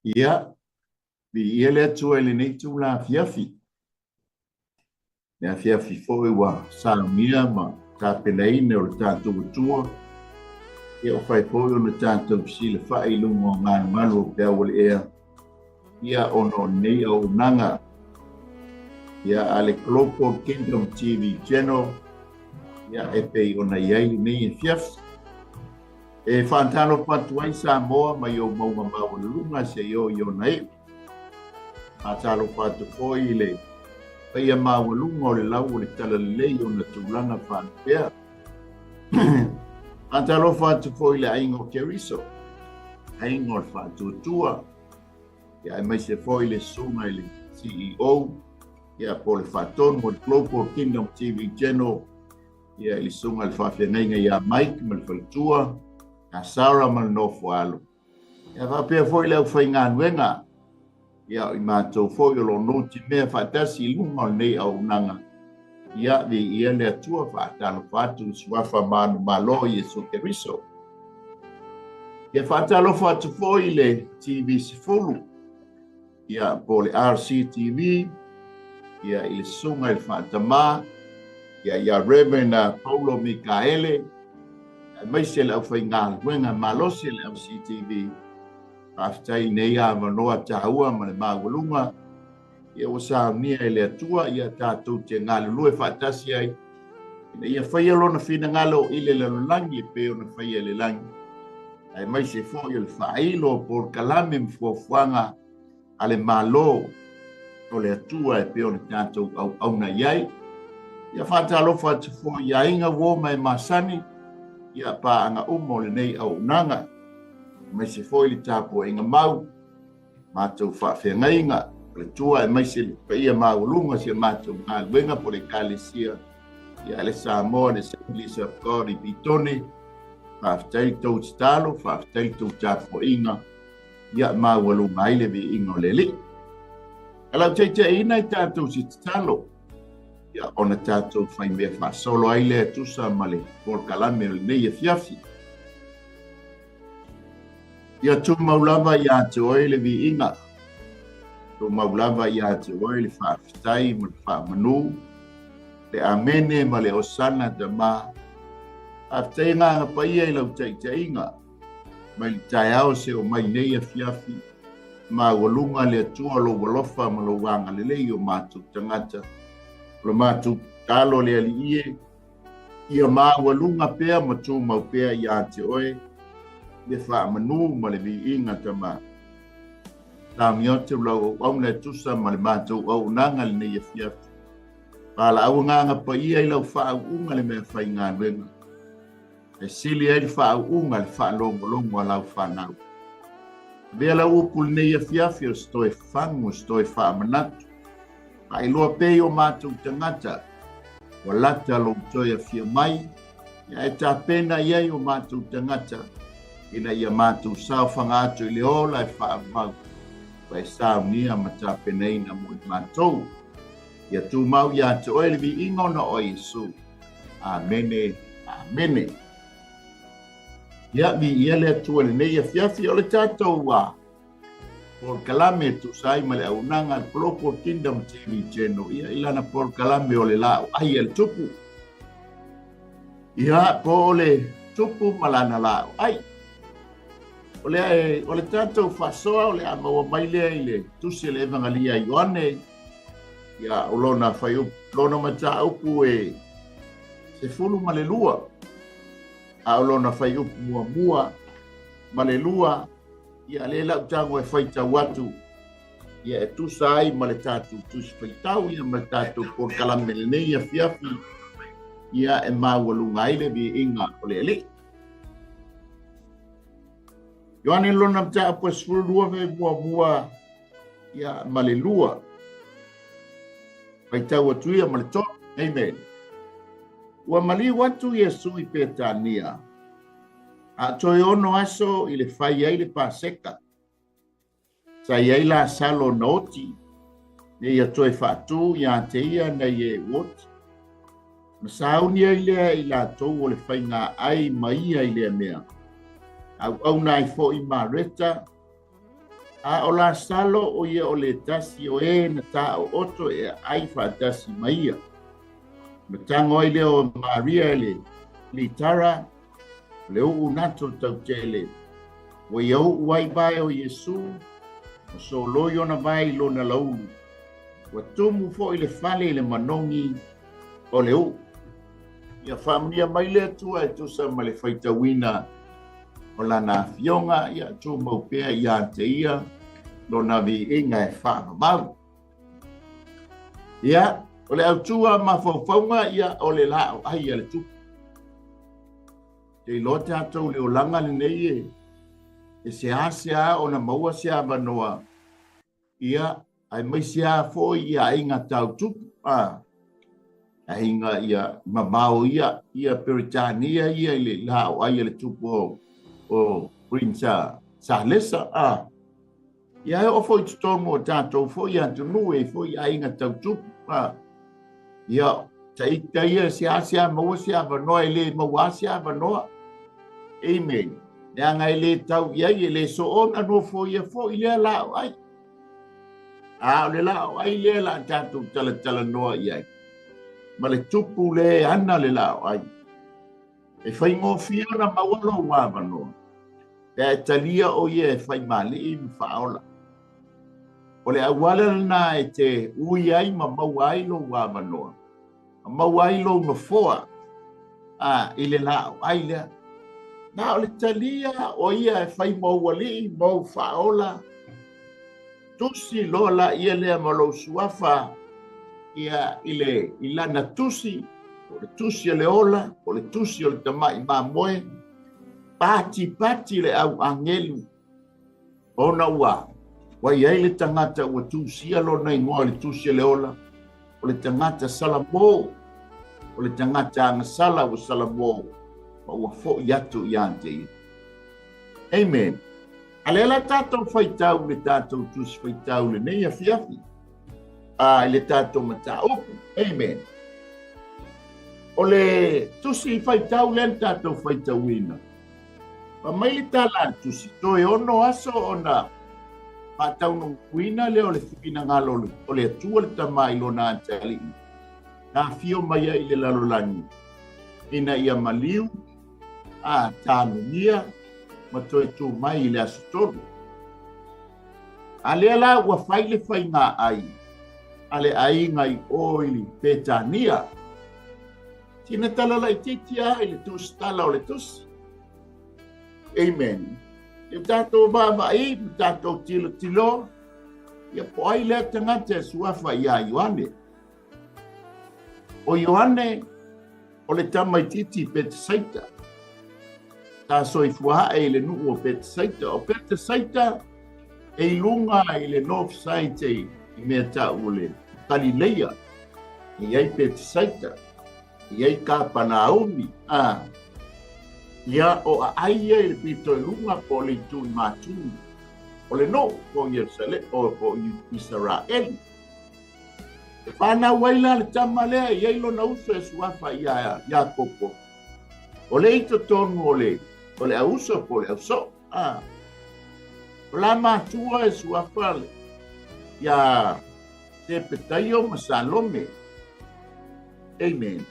Ia, viia le Atua i lenei itula afiafi. Le afiafi foi ua saunia ma tapenaina o le tatou Atua, ia ua fai foi ona tatou silafai i luga o galugalu o peau o le ea, ia ona o lenei auaunaga, ia a le Global Kingdom TV Channel, ia e pei ona i ai lenei afiafi. E faatalofa atu ai Samoa mai ou mauga maualuluga seia oo i ona iu. Faatalofa atu foi i le paia maualuga o le lau o le Talalelei i ona tulaga faalupea. Faatalofa atu foi i le aiga o Keriso, aiga o le Faatuatua, ia aemaise foi le susuga i le CEO, ia po o le Faatonu o le Global Kingdom TV Channel, ia i le susuga i le faafeagaiga ia Mike ma le faletua, ia Sarah ma le nofo alo. Ia faapea foi le aufaigaluega, ia o i matou foi o lo o nutimea faatasi i luga o lenei auaunaga, ia viia le Atua faatalofa atu i suafa manumalo o Iesu Keriso. Ia faatalofa atu foi i le TV 10, ia po o le RCTV, ia i le susuga i le Faatamā, ia ia Reverend Paulo Mikaele, aemaise le aufaigaluega malosi a le RCTV. Faafetai i nei avanoa taua ma le maualuga, ia ua saunia e le Atua ia tatou te galulue faatasi ai, ina ia faia lona finagalo i le lalolagi e pei ona faia i le lagi, aemaise foi o le faailo o polokalame ma fuafuaga a le Malo o le Atua e pei ona tatou auauna i ai. Ia faatalofa atu foi i aiga uo ma e masani, ia paaga uma o lenei auaunaga, aemaise foi le tapuaiga mau, matou faafeagaiga, faletua aemaise le paia maualuga o si a matou galuega po o le Ekalesia ia le Samoa le Assemblies of God i Petone. Faafetai le tou tatalo, faafetai le tou tapuaiga, ia maualuga ai le viiga o le Alii. A lau taitaiina i tatou se tatalo, ia ona tatou faimea faasolo ai lea tusa ma le polokalame o lenei afiafi. Ia tumau lava ia te oe le viiga, tumau lava ia te oe le faafetai ma le faamanu, le Amene ma le Osana Tama. Faafetai Agaga Paia i lau taitaiga, mai le taeao seia oo mai nei afiafi, maualuga le Atua lou alofa ma lou agalelei i o matou tagata. O le matou tatalo le Alii e, Ia maualuga pea ma tumau pea ia te oe le faamanu ma le viiga Tama. Taogi atu lau auauna e tusa ma le matou auaunaga lenei afiafi. Valaau agaga paia i lau faauuga le mea faigaluega. E sili ai le faauuga le faalogologo a lau fanau. Avea lau upu lenei afiafi o se toe fagu, o se toe faamanatu. Faailoa pea i o matou tagata, ua lata lou toe afio mai, ia e tapena i ai o matou tagata, ina ia matou saofaga atu i le ola e faavavau, ua e saunia ma tapenaina mo i matou. Ia tumau ia te oe le viiga ona o Iesu. Amene, amene. Ia, viia le Atua i lenei afiafi o le tatou a polokalame e tusa ai ma le auaunaga a le Global Kingdom TV Channel, ia i lana polokalame o le laau ai a le tupu. Ia, po o le tupu ma lana laau ai. O le, o le tatou faasoa o le a maua mai lea i le tusi a le Evangalia a Ioane, ia, o lona fuaiupu, lona mataupu e 12, a o lona fuaiupu muamua ma le lua, Ia, lea lau tago e faitau atu, ia e tusa ai ma le tatou tusi faitau, ia ma le tatou polokalame lenei afiafi, ia e maualuga ai le viiga o le Alii. Ioane lona mataupu e 12 fe muamua ia ma le lua. Faitau atu ia ma le tolu. Amen. Ua maliu atu Iesu i Petania, A toe ono aso i le fai ai le Paseka, sa i ai Lasalo na oti, ne ia toe faatū iā te ia nei e oti. Na sauni ai lea i latou o le faiga ai ma ia i lea mea. Auauna ai foi Mareta. A o Lasalo o ia o le tasi o e na taooto e aai faatasi ma ia. Ona tago ai lea o Maria i le litara o le uu nato tautele, ua ia uu ai vae o Iesu, ma soloi ona vae i lona laulu. Ua tumu foi le fale i le manogi o le uu. Ia faamanuia mai le Atua e tusa ma le faitauina o lana afioga, ia tumau pea ia te ia lona viiga e faavavau. Ia, o le autu a mafaufauga, ia, o le laau ai a le tupu. Te iloa tatou le olaga lenei e, e seasea ona maua se avanoa, ia, aemaise lava foi i aiga tau tupu, a, aiga ia mamao ia, ia Peretania ia i le laau ai a le tupu o, o Prince Salesa, a. Ia e oo foi i totonu o tatou foi atunuu e foi aiga tau tupu. A. Ia, taita ia seasea maua se avanoa e le maua se avanoa. Amen. Leaga e le tau i ai, e le soona nofo ia foi lea laau ai. A o le laau ai lea la tatou talatalanoa i ai. Ma le tupu le ana le laau ai. E faigofie ona maua lou avanoa pe a e talia o ia e fai ma alii ma faaola. O le auala lena e te ui ai ma maua ai lou avanoa, ma maua ai lou nofoa a, i le laau ai lea. Na o le talia o ia e fai ma ou alii ma ou faaola, tusi loa laia lea ma lou suafa ia i le i lana tusi, po o le tusi o le ola, po o le tusi o le tamai mamoe, patipati le au agelu ona ua ua i ai le tagata ua tusia lona igoa i le tusi o le ola, o le tagata salamo, o le tagata agasala ua salamo ma ua fo'i atu ia te ia. Amen. A lea la tatou faitau le tatou tusi faitau lenei afiafi a i le tatou mataupu. Amen. O le tusi faitau lea na tatou faitauina. Fai mai le tala a le tusi, toe 6 aso ona faataunuuina lea o le finagalo o le Atua le Tama i lona atalii, na afio mai ai i le lalolagi, ina ia maliu, a tanugia ma toe tu mai i le aso 3. A lea la ua fai le faiga ai a le aiga i o i Petania. Sina tala laitiiti lava i le tusitala o le tusi. Amen. Ia tatou vaavaai ma tatou tilotilo, ia po ai lea tagata e suafa iā Ioane. O Ioane o le tamaitiiti i Petesaita. Sa soifua ae i le nuu o Petesaita. O Petesaita e i luga i le north side i mea tau o le Kalileia. E i ai Petesaita, e i ai Kapanaumi. A, ia, o aai ia i le pito i luga po o le itu i Matu o le nuu po o Ierusalema o po o Isaraelu. E fanau ai la le tama lea e i ai lona uso e suafa iā Iakopo. O le i totonu o le, o le auso po o le ausoo. A. O la matua e suafa le, iā Sepetaio ma Salome. Amen.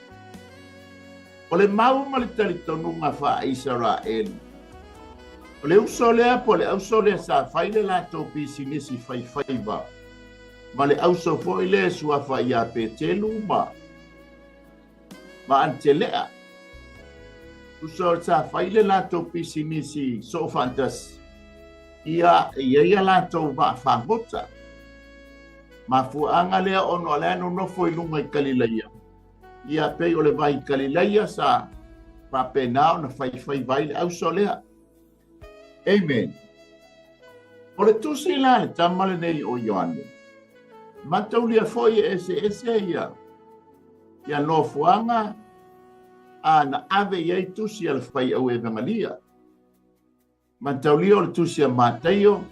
O le mau ma le talitonuga faa-Isaraelu, o le uso lea po o le auso lea sa fai le latou pisinisi faifaiva ma le auso foi lea e suafa iā Petelu ma ma Anitelea. Uso sa fai le latou pisinisi soofaatasi, ia e i ai a latou vaa fagota. Mafuaaga lea ona o la e nonofo i luga i Kalilaia, ia pei o le vai Kalilaia sa faapena ona faifaiva ai le auso lea. Amen. O le tusi la le tama lenei o Ioane, mataulia foi e eseese ia, ia nofoaga a na ave i ai tusi a le faiau evangelia. Mataulia o le tusi a Mataio,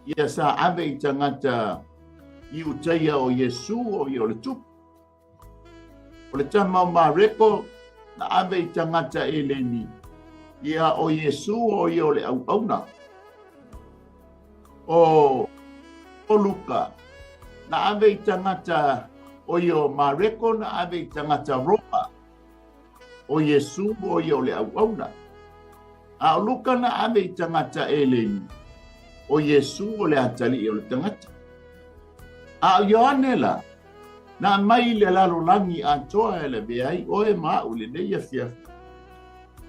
ia sa ave i tagata Iutaia o Iesu o ia o le tupu. O le tama o Mareko na ave i tagata Eleni, ia o Iesu o ia o le auauna. O o Luka, na ave i tagata, o ia o Mareko na ave i tagata Roma. O Iesu o ia o le auauna. A o Luka na ave i tagata Eleni, o Iesu o le atalii o le tagata. A o Ioane la, na aumai i le lalolagi atoa e lavea ai oe ma au i lenei afiafi.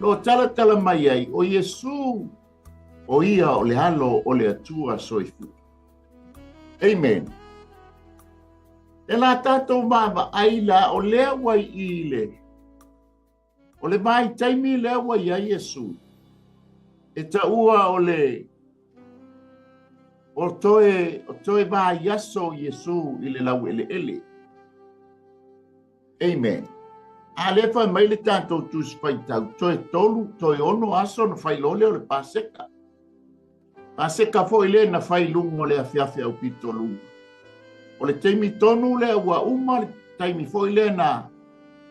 Lo talatala mai ai, o Iesu o ia o le Alo o le Atua soifua. Amen. E la tātou vaavaai la o lea ua i le o le vaitaimi lea ua i ai Iesu e taua o le o toe o toe vaiaso Iesu i le laueleele. Amen. A lea fai mai le tatou Tusi Faitau, toe tolu, toe ono aso na fai loa lea o le Paseka. Paseka foi lea na fai i luga o le afiafi aupito luga. O le taimi tonu lea ua uma le taimi foi lea na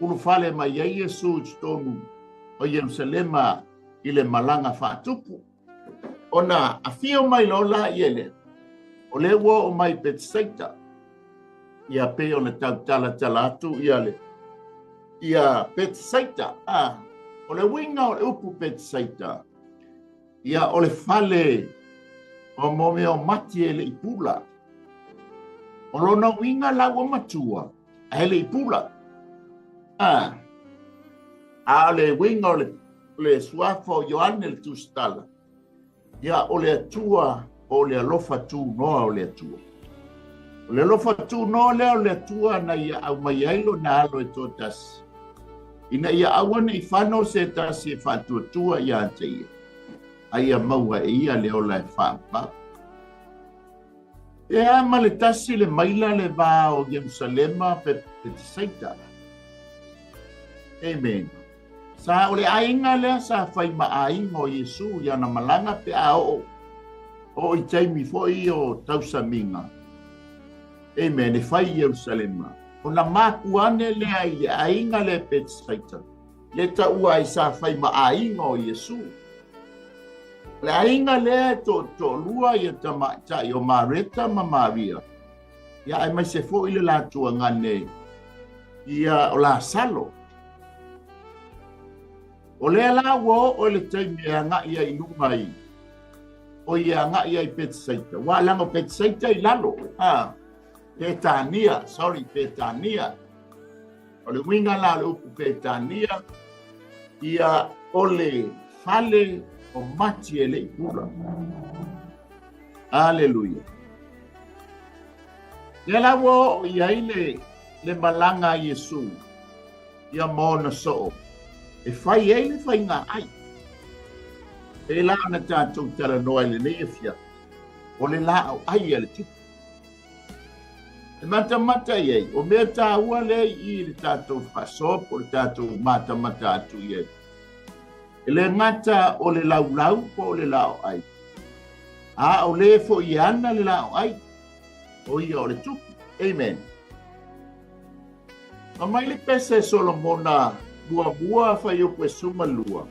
ulufale mai ai Iesu i totonu o Ierusalema i le malaga faatupu. Ona afio mai loa laia lea, o lea ua oo mai i Petesaita, ia pei ona tau talatala atu ia le ia Petesaita. Ah, o le uiga o le upu Petesaita, ia o le fale o mo mea o mati e le i pula. O lona uiga la ua matua, ae le i pula. Ah, a o le uiga o le le suafa o Ioane le Tusitala, ia o le Atua o le alofa tunoa o le Atua. O le alofa tunoa lea o le Atua na ia aumai ai lona alo e toatasi, ina ia aua ne i fano se tasi e faatuatua ia te ia, a ia maua e ia le ola e faavavau. E a ma le tasi le maila le va o Ierusalema Petesaita. Amen. Sa o le aiga lea sa fai ma aiga o Iesu i ana malaga pe a oo oo i taimi foi o tausamiga. Amen. E fai i Ierusalema. Ona makua ane lea i le aiga lea Betsaita, le taua ai sa fai ma aiga o Iesu. O le aiga lea e toatoalua ia tamaitai o Mareta ma Maria, ia aemaise foi le latou agane ia o Lasalo. O lea la ua oo i le taimi e agai ai i luga i o ia agai ai i Betsaita. Ua leaga o Betsaita i lalo, a Petania, sorry, Petania. O le uiga la o le upu Petania, ia o le fale o mati e le i pula. Aleluia. Lea la ua oo i ai le, le malaga a Iesu ia ma ona soo e fai ai le faiga ai. Pēlā ona tatou talanoa i lenei afiafi, o le laau ai a le tupu. E matamata i ai, o mea tāua lea i i le tatou faasoa po o le tatou matamata atu i ai. E le gata o le laulau po o le laau ai, a o le foi e ana le laau ai, o ia o le tupu. Amen. Fai mai le pese Solomona muamua fuaiupu e 12.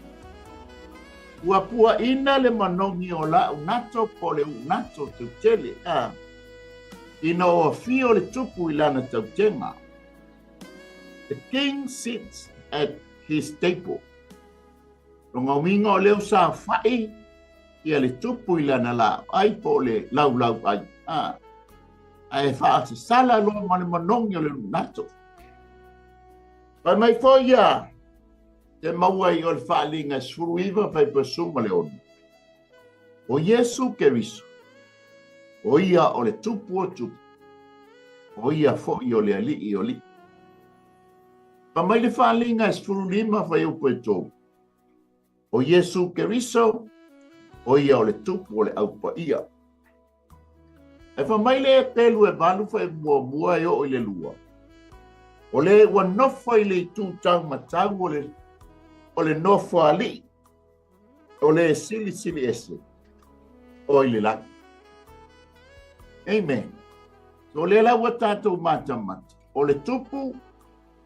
Ua puaina le manogi o la'u nato po o le u'unato teutele, a ina o afio le tupu i lana tautega. The king sits at his table. Lona uiga o lea ua saofai ia le tupu i lana laau ai po o le laulau ai. A, ae faasasala loa ma le manogi o le lunato. Fai mai foi ia te maua i o le faaliga 19 fuaiupu e 16. O Iesu Keriso, o ia o le tupu o tupu, o ia foi o le alii o alii. Fai mai le faaliga e 15 fuaiupu e 3. O Iesu Keriso, o ia o le tupu o le Au Paia. Ae fai mai le pelu e 8 fuaiupu 1 e oo i le 2. O le ua nofo i le itu taumatau o le, o le nofo alii, o le silisili ese, o i le lagi. Amen. So o lea la ua tatou matamata, o le tupu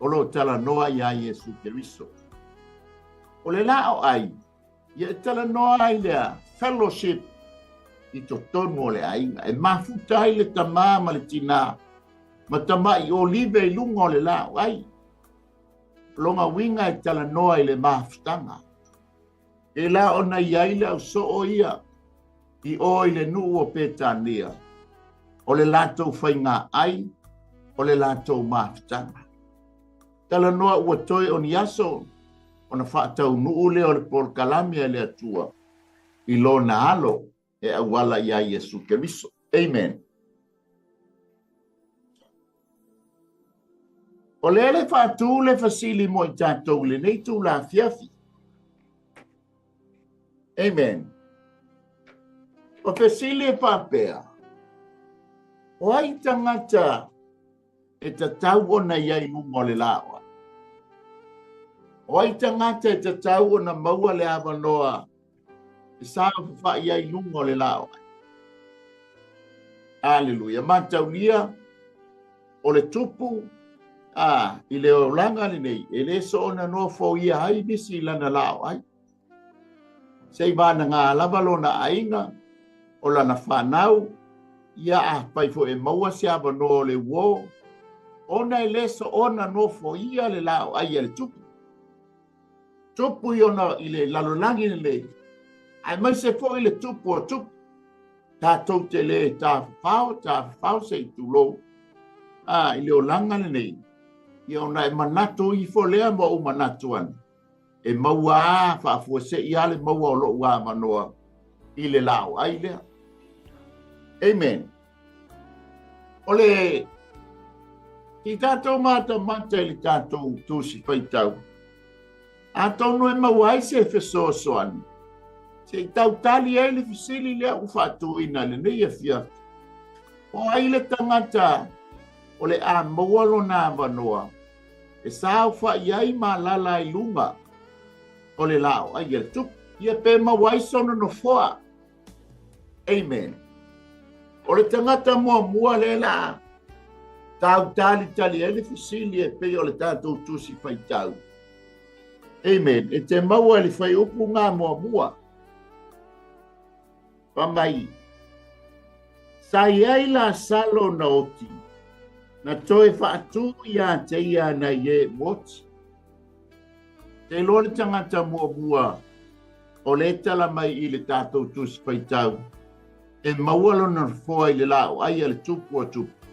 o lo o talanoa iā Iesu Keriso. O le laau ai, ia e talanoa ai lea fellowship. i totonu o le aiga. E mafuta ai le tamā ma le tinā ma tama'i olive i luga o le laau ai. O lona uiga e talanoa i le mafutaga. Pēlā ona i ai le ausoo ia i o i le nuu o Petania, o le latou faiga ai, o le latou mafutaga. Talanoa ua toe o ni aso ona faataunuu lea o le polokalame a le Atua i Lona Alo e auala iā Iesu Keriso. Amen. O lea le faatū le fesili mo i tatou i lenei itula afiafi. Amen. O fesili e faapea, o ai tagata e tatau ona i ai i luga o le laoa? O ai tagata e tatau ona maua le avanoa e saofafai ai i luga o le laoa? Aleluia. Mataulia, o le tupu a i le olaga lenei, e le soona nofoia ai nisi i lana laoai. Se i vanaga lava lona aiga, o lana fanau, ia afai foi e maua se avanoa o le uō, ona e le soona nofoia le laoai a le tupu. Tupu i ona i le lalolagi lenei, aemaise foi le tupu o tupu. Tatou te le tafafao, tafafao se i tulou, a i le olaga lenei, ia ona e manatu ifo lea ma ou manatu ane, e maua a faafuasei a le maua o lou avanoa i le laoai lea. Amen. O le i tatou matamata i le tatou tusi faitau, atonu e maua ai se fesoasoani se i tautali ai le fesili lea ua faatuina i lenei afiafi. O ai le tagata o le a maua lona avanoa e saofai ai ma alaala ai luga o le laoai a le tupu, ia pe maua ai sona nofoa. Amen. O le tagata muamua lea la tautalitali ai le fesili e pei o le tatou tusi faitau. Amen. E te maua i le fuaiupu ngā muamua. Fai mai, sa i ai Lasalo na oti, na toe faatū iā te ia nai e ua oti. Te iloa le tagata muamua o le tala mai i le tatou tusi faitau, e maua lona nofoa i le laoai a le tupu o tupu,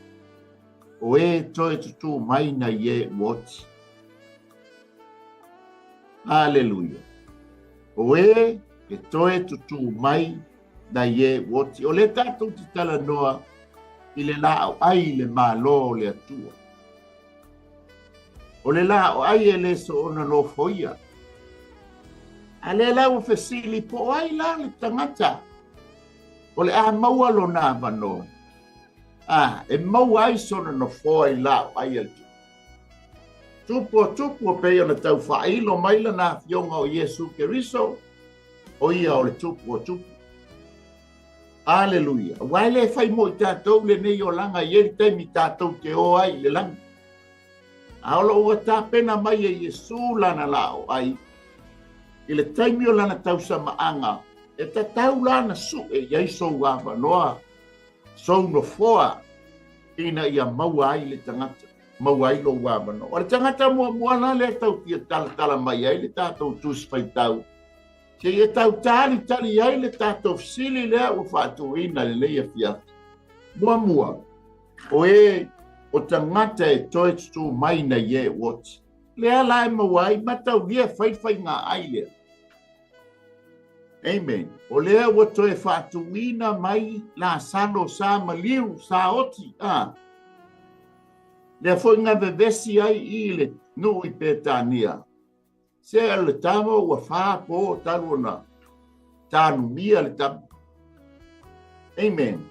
o e toe tutū mai nai e ua oti. Aleluia. O e e toe tutū mai nai e ua oti. O lea tatou te talanoa i le laoai i le Malo o le Atua. O le laoai e le soona nofoia. A lea la ua fesili po o ai la le tagata o le a maua lona avanoa, a e maua ai sona nofoa i laoai a le Tupu. Tupu o tupu e pei ona tau faailo mai lana Afioga o Iesu Keriso, o ia o le Tupu o tupu. Aleluia! Aua e le fai mo i tatou lenei olaga i ai le taimi tatou te o ai i le lagi. A o lo o ua tapena mai e Iesu lana laoai i le taimi o lana tausamaaga, e tatau la ona sue i ai sou avanoa, sou nofoa, ina ia maua ai le tagata, maua ai lou avanoa. O le tagata muamua la lea tau fia talatala mai ai le tatou tusi faitau, seia tau talitali ai le tatou fesili lea ua faatuina i lenei afiafi. Muamua, o e o tagata e toe tutū mai nai e ua oti. Lea la e maua ai mataulia fai faiga ai lea. Amen. O lea ua toe faatuina mai Lasalo sa maliu, sa oti, a. Lea foi na vevesi ai i le nuu i Petania. Se o le tama ua fa po talu ona tanumia le tama. Amen.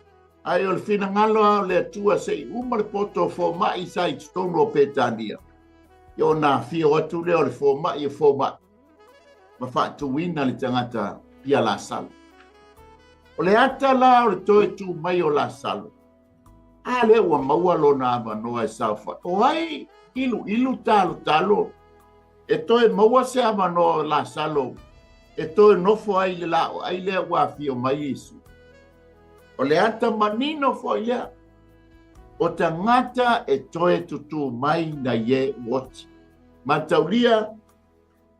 Ae o le finagalo a o le Atua se i uma le poto fomai sa i totonu o Petania. Ia ona afio atu lea o le fomai e fomai ma faatuina le tagata ia Lasalo. O le ata la o le toe tu mai o Lasalo, a lea ua maua lona avanoa e saofai. O ai iluilu talotalo e toe maua se avanoa o Lasalo e toe nofo ai i le laoai lea ua afio mai Iesu. O le ata manino foi lea, o tagata e toe tutū mai nai e ua oti. Mataulia,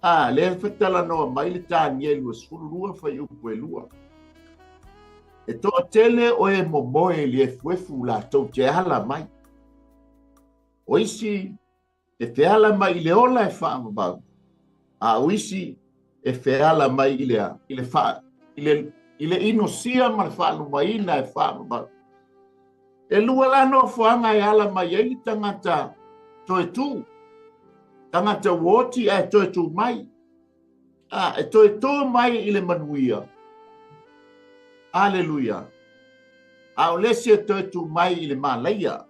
a, lea e fatalanoa mai le Tanieli 22 fuaiupu e 2. E toatele o e momoe i le efuefu latou te ala mai. O isi e feala mai i le ola e faavavau, a o isi e feala mai i le i le faa, i le, i le inosia ma le faalumaina e faavavau. E lua la nofoaga e ala mai ai le tagata toe tū, tagata ua oti ae toe tū mai, a, e toe tō mai i le manuia. Aleluia. A o le isi e toe tū mai i le malaia.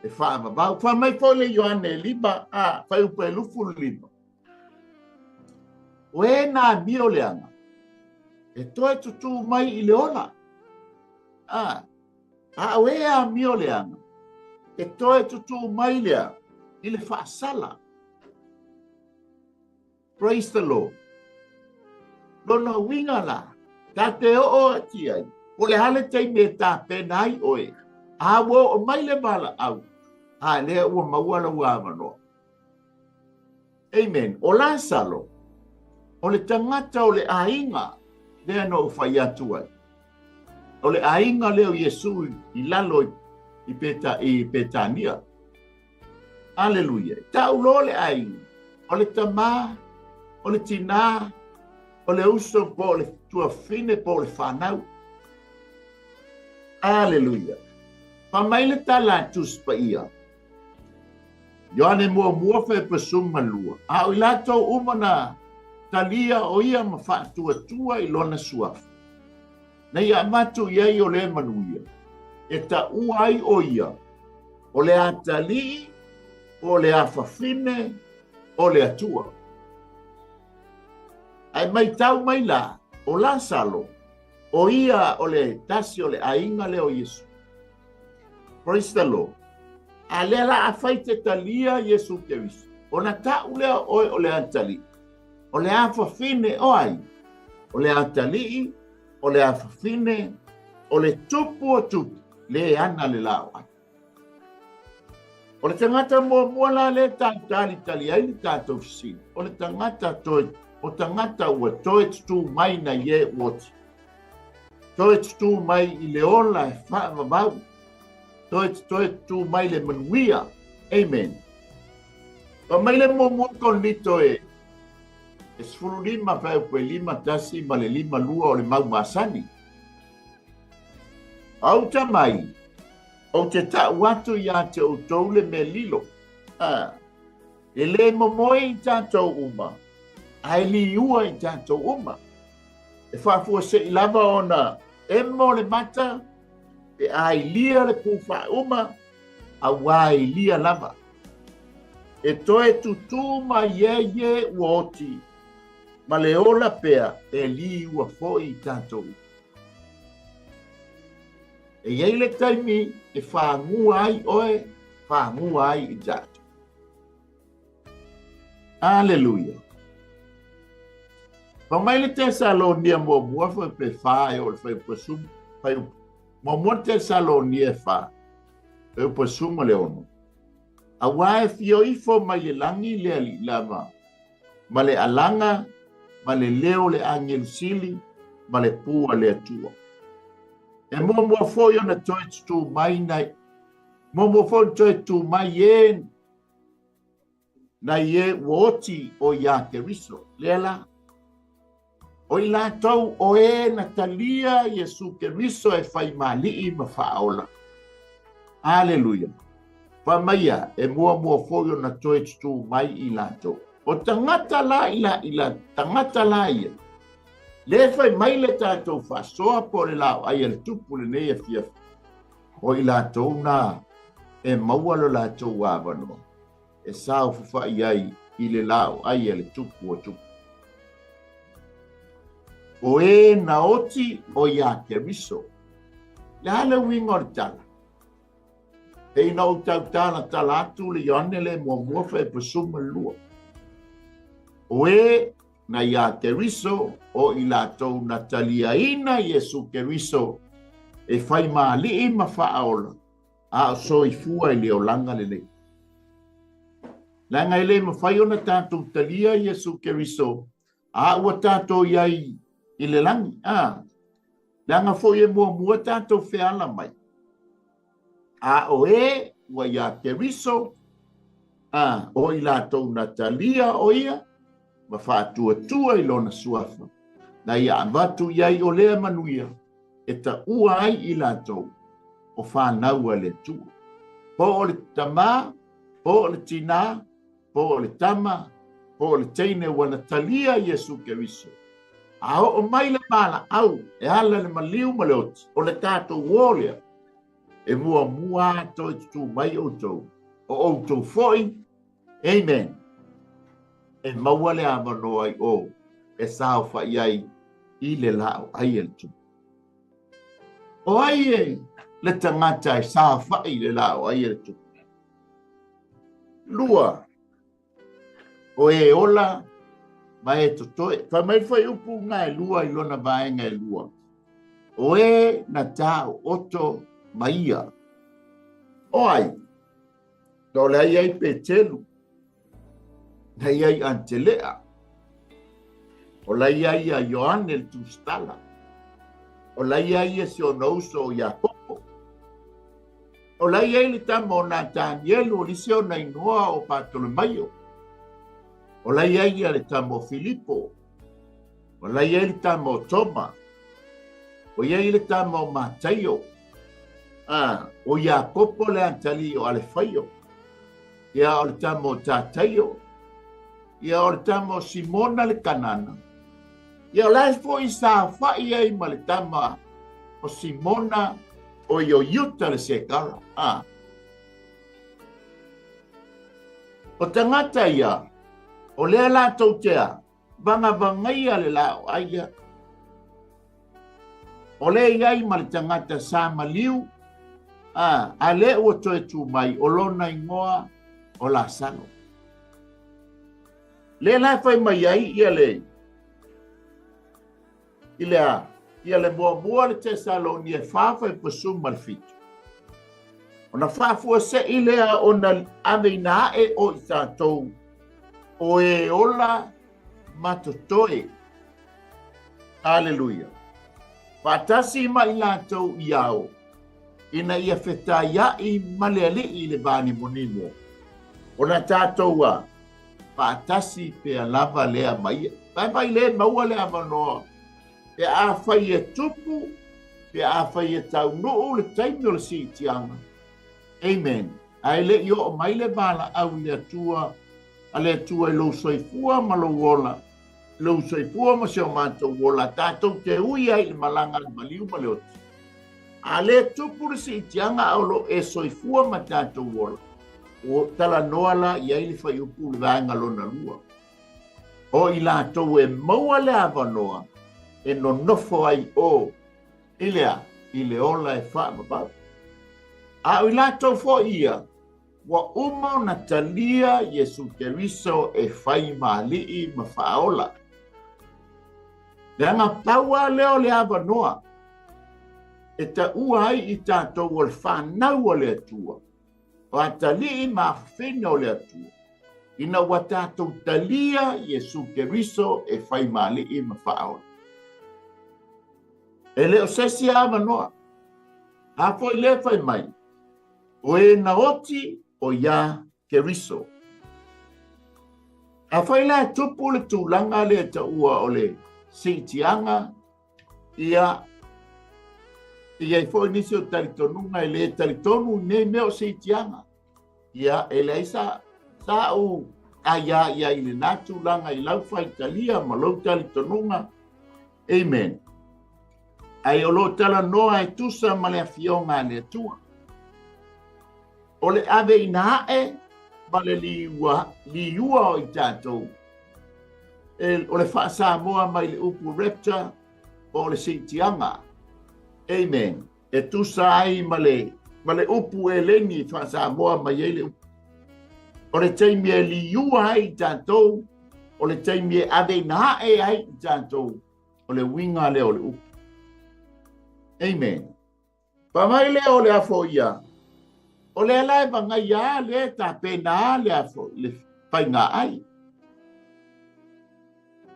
E faavavau. Fai mai foi le Ioane 5, a, fuaiupu e 25. O e na amio leaga, e toe tutū mai i le ola. A, a o e amio leaga, e toe tutū mai lea i le faasala. Praise the Lord. Lona uiga la, ta te oo atu ai, po o le a le taimi e tapena ai oe, a ua oo mai le valaau, a lea ua maua lou avanoa. Amen. O Lasalo, o le tagata o le aiga lea na ou fai atu ai. O le aiga lea o Iesu i lalo i, Peta, i Petania. Aleluia. Tau loa le aiga, o le tamā, o le tinā, o le uso po o le tuafine po o le fanau. Aleluia. Fai mai le tala a Tusi Paia. Ioane muamua fuaiupu e 12. A o i latou uma na talia o ia ma faatuatua i lona suafa, na ia avatu i ai o le manuia, e taua ai o ia, o le atalii po o le afafine o le Atua. Ae maitau mai la, o Lasalo, o ia o le tasi o le aiga lea o Iesu. Praise the Lord. A lea la afai te talia Iesu Keriso, ona tau lea o oe o le atalii, o le afafine o ai? O le atalii, o le afafine, o le tupu o tupu, le ana le laoai. O le tagata muamua la lea tautalitali ai le tatou fesili, o le tagata toe, o tagata ua toe tutū mai nai e ua oti. Toe tutū mai i le ola e faavavau. Toe toe tutū mai le manuia. Amen. Fai mai le muamua Korinito e 15 fuaiupu e 51 ma le 52 o le mau masani. Auta mai, ou te ta'u atu iā te outou le mea lilo. A, e lē momoe i tatou uma, a e liua i tatou uma. E faafuase'i lava ona emo le mata, pe a ilia le pū faauma, auā e ilia lava. E toe tutū mai ai e ua oti, ma le ola pea e liua foi i tatou uma. E i ai le taimi e fagua ai oe, fagua ai i tatou. Aleluia. Fai mai le Tesalonia muamua fuaiupu e 4 e oo i le fuaiupu e 10, fuaiupu muamua Tesalonia e 4, fuaiupu e 16. Auā e fio ifo mai le lagi le alii lava, ma le alaga, ma le leo o le agelu sili, ma le pū a le Atua. E muamua foi ona toe tutū mai nai, muamua foi ona toe tutū mai e nai e ua oti o iā Keriso. Lea la, o i latou o e na talia Iesu Keriso e fai ma Alii ma Faaola. Aleluia. Fai mai ia, e muamua foi ona toe tutū mai i latou. O tagata la i la, i la, tagata la ia, le fai mai le tatou faasoa po o le laoai a le tupu lenei afiafi, o i latou na e maua lo latou avanoa e saofafai ai i le laoai a le tupu o tupu. O e na oti o iā Keriso. Le a le uiga o le tala? Pei na ou tautalatala atu le Ioane le muamua fuaiupu e 12. O e Na iā Keriso, o i latou na taliaina Iesu Keriso e fai ma alii ma faaola, a o soifua i le olaga lenei. Leaga e le mafai ona tatou talia Iesu Keriso a ua tatou i ai i le lagi, a. Leaga foi e muamua tatou feala mai. A o e ua iā Keriso, a, o i latou na talia o ia, ma faatuatua i lona suafa, na ia avatu i ai o lea manuia e taua ai i latou o fanau a le Atua. Po o le tamā, po o le tinā, po o le tama, po o le teine ua na talia Iesu Keriso. A oo mai le valaau e ala le maliu ma le oti, o le tatou uō lea, e muamua lava toe tutū mai outou, o outou foi, amen, e maua le avanoa i o e saofai ai i le laoai a le Tupu. O ai e le tagata e saofai i le laoai a le Tupu? Lua, o e ola ma e totoe. Fai mai le fuaiupu na e lua i lona vaega e lua. O e na taooto ma ia. O ai? O la e i ai Petelu, na i ai Atelea, o la e i ai ia Ioane le Tusitala, o la e i ai ia si ona uso o Iakopo, o la e i ai le tama o Natanielu, o le isi ona inoa o Patolomaio, o la e i ai ia le tama o Filipo, o la e i ai le tama o Toma, o i ai le tama o Mataio, a, o Iakopo le atalii o Alefaio, ia o le tama o Tataio, ia o le tama o Simona le Kanana, ia o la e foi saofai ai ma le tama o Simona o i o Iuta le Sekara. A. O tagata ia, o lea latou te a, Vagavagaia le laoai lea. O lea i ai ma le tagata sa maliu, a, a lea ua toe tu mai, o lona igoa o Lasalo. Lea la e fai mai ai ia le, i le a, ia le muamua le Tesalonia e fa fuaiupasuma ma le fitu. Ona faafuasei lea ona aveina ae o i tatou o e ola ma totoe. Aleluia. Faatasi ma i latou i ao, ina ia fetaiaʻi ma le Alii i le vanimonimo, ona tatou a faatasi pea lava lea ma ia. Vaivai le maua le avanoa pe afai e tupu, pe afai e taunuu le taimi o le siitiaga. Amen. Ae le i oo mai le valaau i le Atua, a le Atua i lou soifua ma lou ola, lou soifua ma si o matou ola, tatou te ui ai i le malaga a le maliu ma le oti. A le tupu le siitiaga a o lo o e soifua ma tatou ola, ua talanoa la i ai le fuaiupu i le vaega lona lua. O i latou e maua le avanoa e nonofo ai o i le a? I le ola e faavavau. A o i latou foi ia, ua uma ona talia Iesu Keriso e fai ma alii ma faaola. Leaga pau lava lea o le avanoa e taua ai i tatou o le fanau a le Atua, o atalii ma afafine o le Atua, ina ua tatou talia Iesu Keriso e fai ma alii ma faaola. E le o se isi avanoa. A foi lea fai mai, o e na oti o iā Keriso. Afai la e tupu le tulaga lea e taua o le siitiaga, ia, e i ai foi nisi o talitonuga e le talitonu i nei mea o siitiaga. Ia, e leai sa, sa ou aiā i ai i lenā tulaga i lau faitalia ma lou talitonuga. Amen. Ae o lo o talanoa e tusa ma le Afioga a le Atua. O le aveina ae ma le liua, liua o i tatou. E, o le faa-Samoa mai le upu rapture po o le siitiaga. Amen. E tusa ai ma le, ma le upu Eleni faa-Samoa mai ai le upu. O le taimi e liua ai i tatou, O le taimi e aveina ae ai i tatou, o le uiga lea o le upu. Amen. Fai mai lea o le afo ia, o lea la e vagaia a lea e tapena a le afo le faiga ai.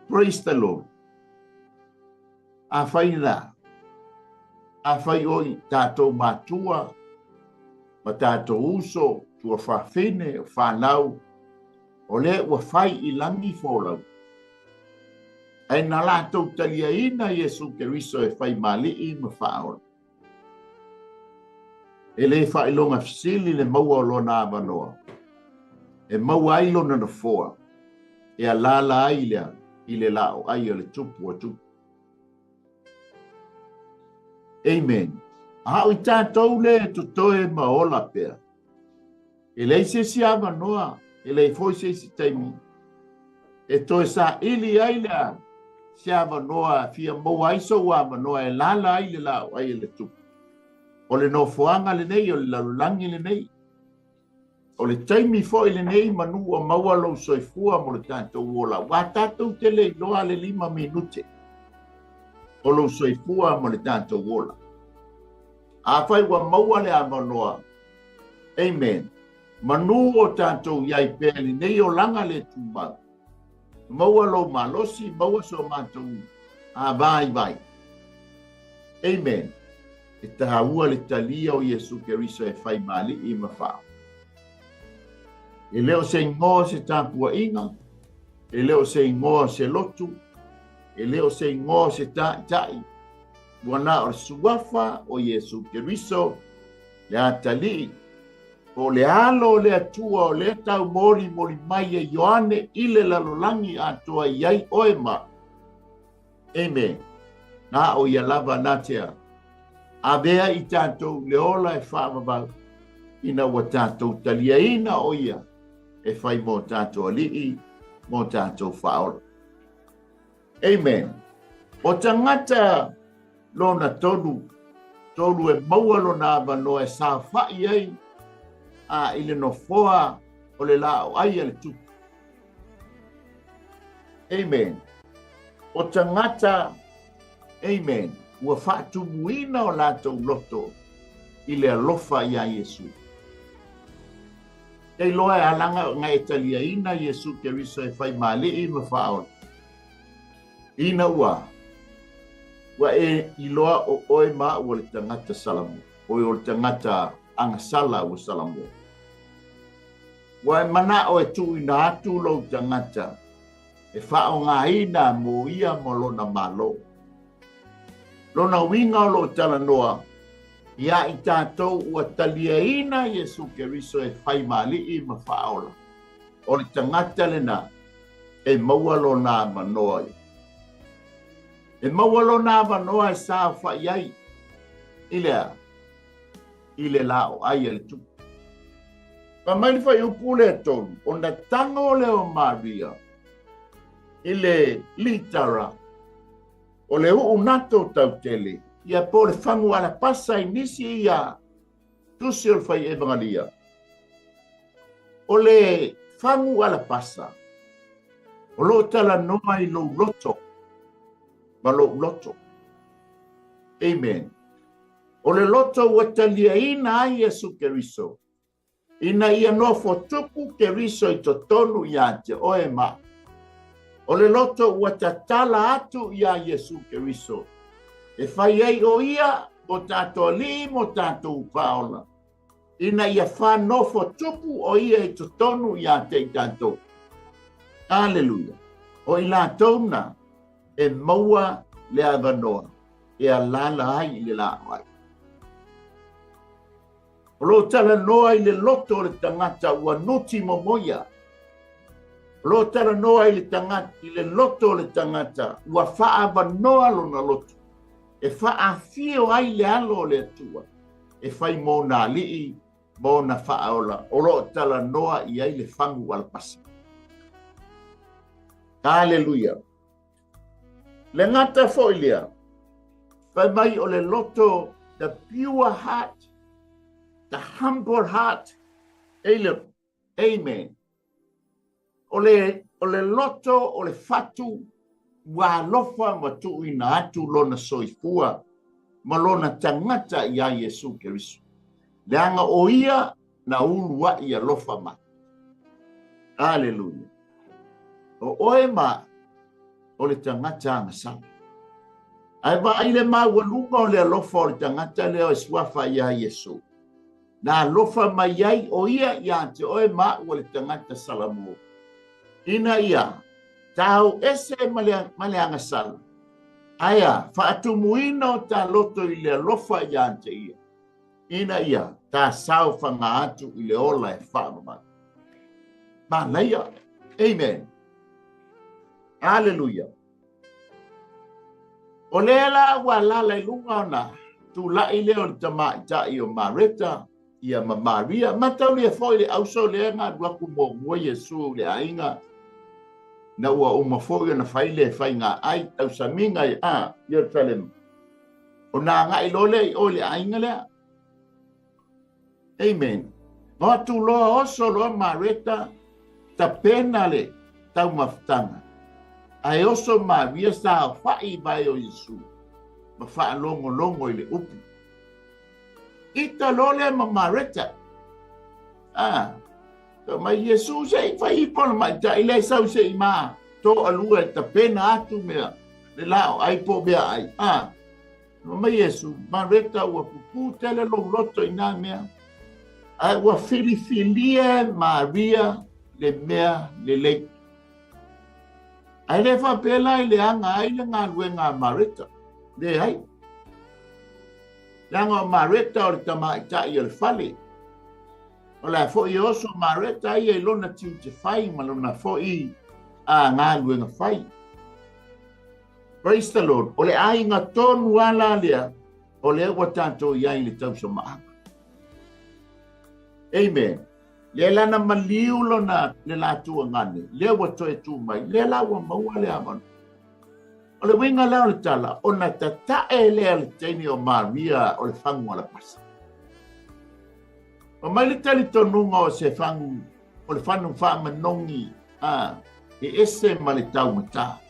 Praise the Lord. Afai la, afai o i tatou matua, ma tatou uso, tuafafine, o fanau, o lea ua fai i lagi folau, ae na latou taliaina Iesu Keriso e fai ma Alii ma Faaola. E le faailoga fesili le maua o lona avanoa, e maua ai lona nofoa, e alaala ai lea i le laoai o le Tupu o Tupu. Amen. A o i tatou le e totoe ma ola pea, e leai se isi avanoa, e leai foi se isi taimi e toe saili ai lea se avanoa fia maua ai sou avanoa e lala ai le laoai e le Tupu. O le nofoaga lenei, o le lalolagi lenei, O le taimi foi lenei manu ua maua lou soifua mo le tatou ola, ua tatou te le iloa le 5 minute o lou soifua mo le tatou ola. Afai ua maua le avanoa, amen, manu o tatou i ai pea i lenei olaga le tumau, maua lou malosi, maua so matou vaivai. Amen. E taua le talia o Iesu Keriso e fai ma Alii ma Faaola. E le o se igoa se tapuaiga, e le o se igoa se lotu, e le o se igoa se taʻitaʻi, ua na o le suafa o Iesu Keriso, le Atalii, po o le Alo o le Atua o lea taumolimoli mai e Ioane i le lalolagi atoa i ai oe ma Amen. Na o ia lava na tea. Avea i tatou le ola e faavavau, ina ua tatou taliaina o ia e fai mo tatou alii, mo tatou faaola. Amen. O tagata lona tolu, tolu e maua lona avanoa e saofai ai a i le nofoa o le laoai a le Tupu. Amen. O tagata, amen, ua faatumuina o latou loto i le alofa iā Iesu. Kei loa e alaga ona e taliaina Iesu Keriso e fai ma Alii ma Faaola. Ina ua, ua e iloa o oe ma au o le tagata Salamua, oe o le tagata agasala ua Salamua. Ua e manao e tuuina atu lou tagata e faaaogaina mo ia ma lona Malo. Lona uiga o loo talanoa ia i tatou ua taliaina Iesu Keriso e fai ma Alii ma Faaola. O le tagata lena e maua lona avanoa i. E maua lona avanoa e saofai ai i le a? I le laoai a le Tupu. Fai mai le fuaiupu lea 3, ona tago lea o Maria i le litara o le uu nato tautele, ia po o le fagu alapasa i nisi ia tusi o le fai evagalia. O le fagu alapasa, o lo o talanoa i lou loto ma lou loto. Amen. O le loto ua taliaina ai Iesu Keriso, ina ia nofo tupu Keriso i totonu iā te oe ma au. O le loto ua tatala atu iā Iesu Keriso, e fai ai o ia mo tatou alii mo tatou paola, ina ia whanofo tupu o ia i totonu iā te i tatou. Aleluia. O i latou na e maua le avanoa e alaala ai i le laoai. O lo o talanoa i le loto o le tagata ua nuti momoia. O lo o talanoa i le tagata, i le loto o le tagata ua faaavanoa lona loto e faaafio ai le alo o le Atua e fai mo ona alii ma ona faaola o lo o talanoa i ai le fagu alapasa. Aleluia! Le gata foi lea, fai mai o le loto, the pure heart, the humble heart, amen. O le, O le loto o le fatu ua alofa ma tuuina atu lona soifua ma lona tagata iā Iesu Keriso, leaga o ia na uluaʻi alofa mai. Aleluia. O oe ma o le tagata agasala. Ae vaai le maualuga o le alofa o le tagata lea e suafa iā Iesu. Na alofa mai ai o ia iā te oe ma au o le tagata salamo, ina ia tau ese ma le agasala, ae a faatumuina o ta loto i le alofa iā te ia, ina ia ta saofaga atu i le ola e faavavau. Manaia. Amen. Aleluia. O lea la ua alaala i luga ona tulaʻi lea o le tamaitai o Mareta ia ma Maria. Mataulia foi le auso lea na alu atu muamua Iesu i le aiga, na ua uma foi ona fai le faiga ai tausamiga i Ierusalema. Ona agai loa lea i o i le aiga lea. Amen. O atu loa oso loa Mareta tapena le taumafataga, ae oso Maria saofaʻi i vae o Iesu ma faalogologo i le upu. Ita loa lea ma Mareta. Fai mai Iesu se i fai ifo le maitaʻi lea sau se i ma toalua e tapena atu mea le la o ai po o mea ai. Fai mai Iesu, Mareta, ua pupū tele lou loto i nā mea, ae ua filifilia e Maria le mea lelei. Ae le faapea la i leaga ai le galuega a Mareta. Leai. Leaga o Mareta o le tamaitai o le fale. O le a foi e oso Mareta ia i lona tiute fai ma lona foi a galuega fai. Praise the Lord. O le aiga tonu lava la lea, o lea ua tatou i ai i le tausamaaga. Amen. Lea la na maliu lona le latou agane, lea ua toe tu mai, lea la ua maua le avanoa. O le uiga la o le tala, ona tatae lea le teine o Maria o le fagu alapasa. Fai mai le talitonuga o se fagu, o le fanu faamanogi, a, e ese ma le taugata.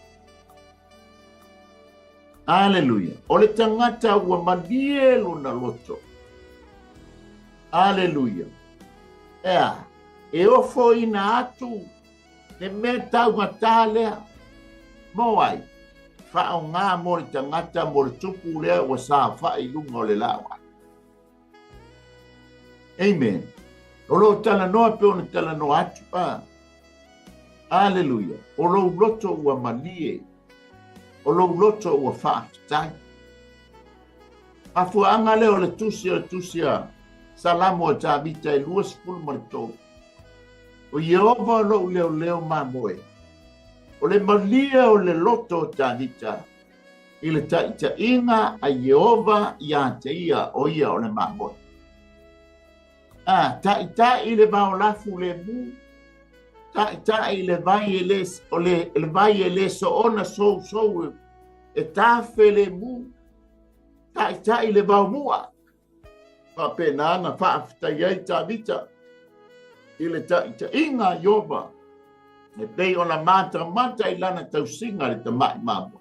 Aleluia. O le tagata ua malie lona loto. Aleluia. Ea, e ofoina atu le mea taugata lea. Mo ai, faaaoga mo le tagata mo le tupu lea ua saofai i luga o le laau ai. Amen. O lou talanoa pe ona talanoa atu. Aleluia. O lou loto ua malie. O lou loto ua faafetai. Mafuaaga lea o le tusi o le tusi a Salamo a Tavita e 23. O Ieova o lou leoleo mamoe. O le malie o le loto o Tavita i le taitaiga a Ieova iā te ia, o ia o le mamoe. A, taitai le vaolafu lemu, taitai le vai e le, o le, le vai e le soona sousou e tafe lemu, taitai le vaomua. Faapena na faafetai ai Tavita i le taitaiga a Ieova, e pei ona matamata i lana tausiga le tamai mamoe.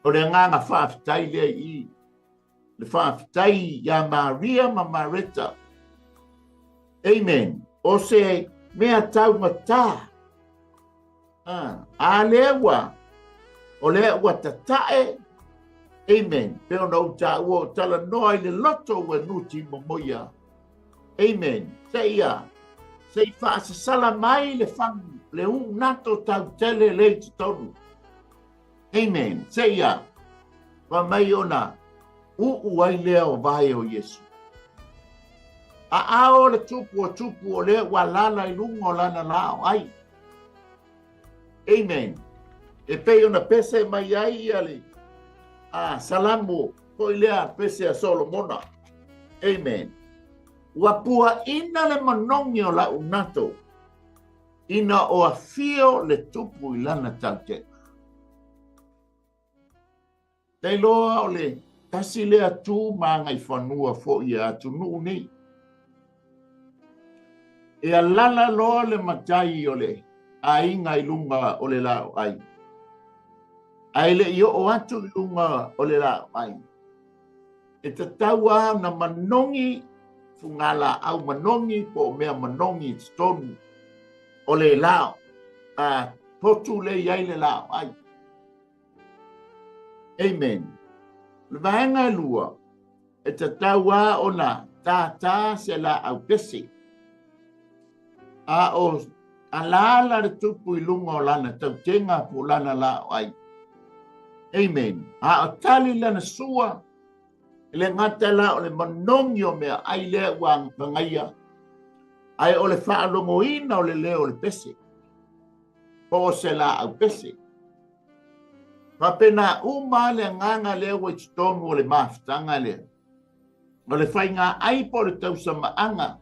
O le agaga faafetai lea i i, le faafetai iā Maria ma Mareta. Amen. O se mea taugata. A lea ua, o lea ua tatae, amen, pe ona ou taua o talanoa i le loto ua nuti momoia. Amen. Seia, se i faasasala mai le fagu, le uunato tautele le i totonu. Amen. Seia, fai mai ona uu ai lea o vae o Iesu. Aao le tupu o tupu o lea ua alaala i luga o lana laau ai. Amen. E pei ona pese mai ai ia le Salamo foi lea pese a Solomona. Amen. Ua puaʻina le manogi o lau nato ina o afio le tupu i lana tautega. Tailoa o le tasi lea tu ma agaifanua foi a atunuu nei. E alala loa le matai o le aiga i luga o le laoai. Ae le i oo atu i luga o le laoai, e tatau lava ona manogi fugalaau manogi po o mea manogi i totonu o le lao a potu lea e i ai le laoai. Amen. O le vaega e lua, e tatau lava ona tātā se laau pese. A o alaala le tupu i luga o lana tautega po o lana laoai. Amen. A o tali lana sua, e le gata la o le manogi o meaai lea ua pagaia, ae o le faalogoina o le leo o le pese, po o se laau pese. Faapena uma le agaga lea ua i totonu o le mafutaga lea. O le faiga ai po o le tausamaaga.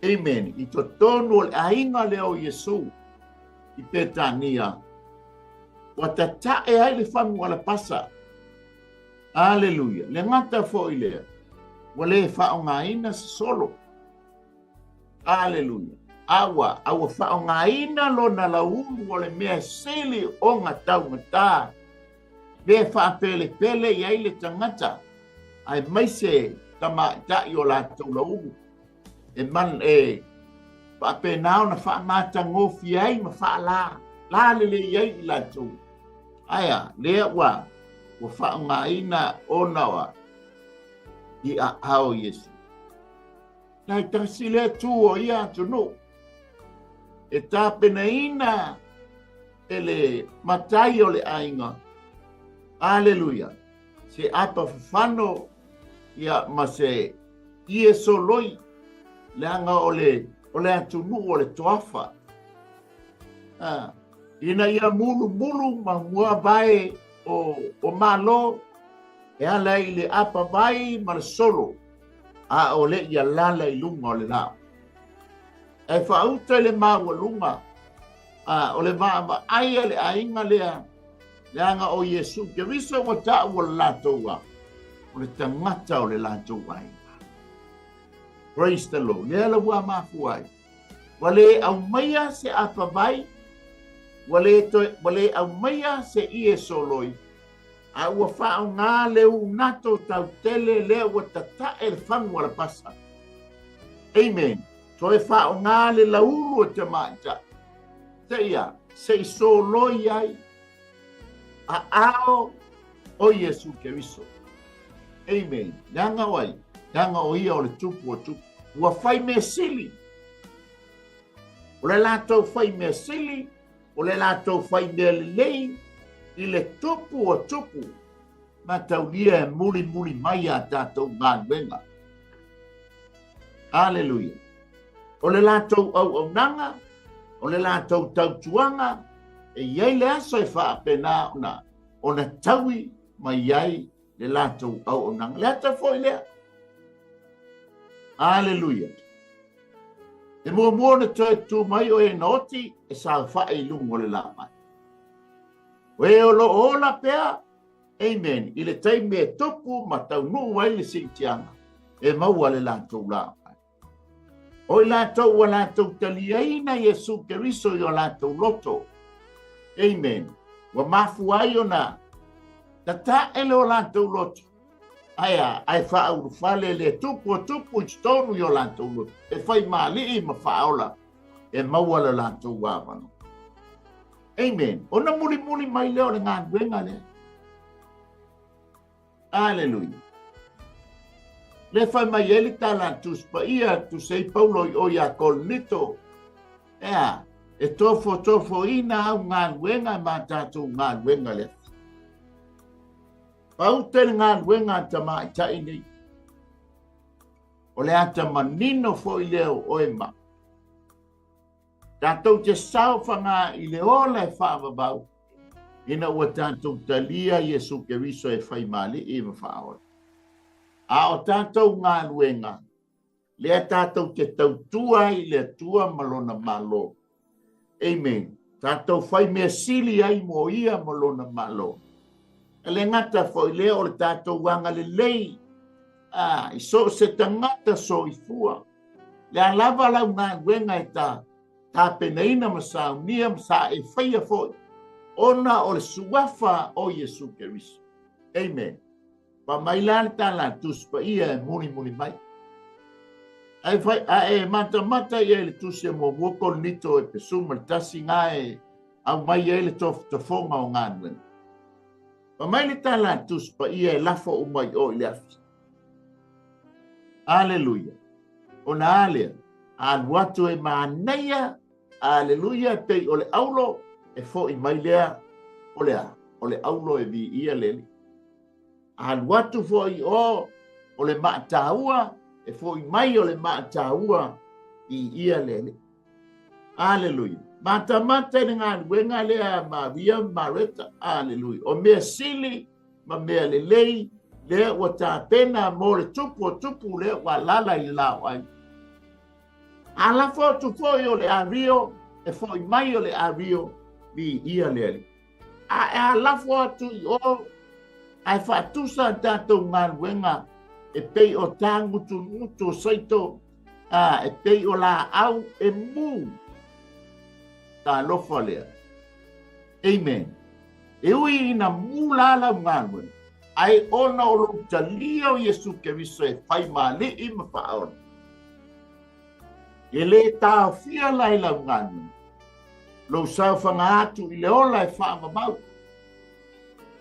Amen. I totonu o le aiga lea o Iesu i Petania. Ua tatae ai le fagu alapasa. Aleluia. Le gata foi lea, ua le faaaogaina se solo. Aleluia. A ua, a ua faaaogaina lona lauulu o le mea sili ona taugata, mea e faapelepele i ai le tagata, aemaise tamaitai o latou lauulu, e, man, e faapena ona faamatagofie ai ma faalā lā lelei ai i latou. Ae a, lea ua, ua faaaogaina ona ua i aao Iesu. Nai tasi lea tu o ia atunuu e tapenaina e le matai o le aiga. Aleluia. Se apa fafano ia ma se ie soloi leaga o le o le atunuu o le toafa. Ah, ina ia mulumulu ma muavae o, o Malo e ala i le apa vai ma le solo a o le i alala i luga o le lao. E faauta i le maualuga a o le vaavaai a le aiga lea, leaga o Iesu Keriso ua taua le latou a, o le tagata o le latou aiga. Praise the Lord. Lea la ua mafua ai. Ua le aumaia se apavai, ua le, toe, ua le aumaia se ie soloi, a ua faaaoga le unato tautele lea ua tatae le fagu alapasa. Amen. Toe faaaoga le laulu o tamaitai. Seia, se i soloi ai aao o Iesu Keriso. Amen. Leaga o ai? Leaga o ia o le tupu o tupu. Ua fai mea sili. O le latou fai mea sili, o le latou fai mea lelei, i le tupu o tupu, mataulia e mulimuli mai a tatou galuega. Aleluia. O le latou auaunaga, o le latou tautuaga, e i ai le aso e faapena ona, ona taui mai ai le latou auaunaga. Le ata foi lea. Aleluia. E muamua ona toe tu mai o e na oti e saofai i luga o le laoai. O e o lo o ola pea, amen, i le taimi e tupu ma taunuu ai le siitiaga, e maua le latou laoai. O i latou ua latou taliaina Iesu Keriso i o latou loto. Amen. Ua mafua ai ona tatae le o latou loto. Ae a, ae faaulufale le tupu o tupu i totonu i o latou loto. E fai mali'i ma faaola e maua le latou avanoa. Amen. Ona mulimuli mai lea o le galuega lea. Aleluia. Le fai mai ai le tala a Tusi Paia, tusi ai Paulo i o iā Korinito, ea, e tofotofoina au galuega ma tatou galuega lea. Pauta le galuega a tamaitai nei. O le ata manino foi lea o oe ma. Tatou te saofaga i le ola e faavavau, ina ua tatou talia Iesu Keriso e fai mali'i ma faaola. A o tatou galuega, lea tatou te tautua ai i le Atua ma Lona Malo. Amen. Tatou fai mea sili ai mo Ia ma Lona Malo. E le gata foi lea o le tatou agalelei a, i so o se tagata soifua. Le a lava lau galuega e ta. tapenaina ma saunia ma sa e faia fo'i ona o le suafa o Iesu Keriso. Amen. Fai mai la le tala a le Tusi Paia e mulimuli mai. Ae fai, a e matamata i ai i le Tusi e muamua Korinito e pesuma le tasi na e aumai ai le tofotofoga o galuega. Fai mai le tala a le Tusi Paia e lafo uma i o i le afi. Aleluia. Ona a lea, alu atu e manaia, aleluia, e pei o le aulo, e fo'i mai lea, o le a? O le aulo e viia le Alii. Alu atu foi i o, o le maataua, e fo'i mai o le maataua, viia le Alii. Aleluia. Matamata i le galuega lea a Maria ma Mareta. Aleluia. O mea sili ma mea lelei lea ua tapena mo le tupu o tupu lea ua alaala i le laoai. A lafo atu foi o le ario, e fo'i mai o le ario, viia le Alii. A e alafo atu i o, ae faatusa a tatou galuega e pei o tāgutugutu o saito, a, e pei o laau e mū. Talofa lea. Amen. E ui ina mū la lau galuega, ae ona o lou talia o Iesu Keriso e fai ma Alii ma Faaola, e lē taofia la i lau galuega lou saofaga atu i le ola e faavavau.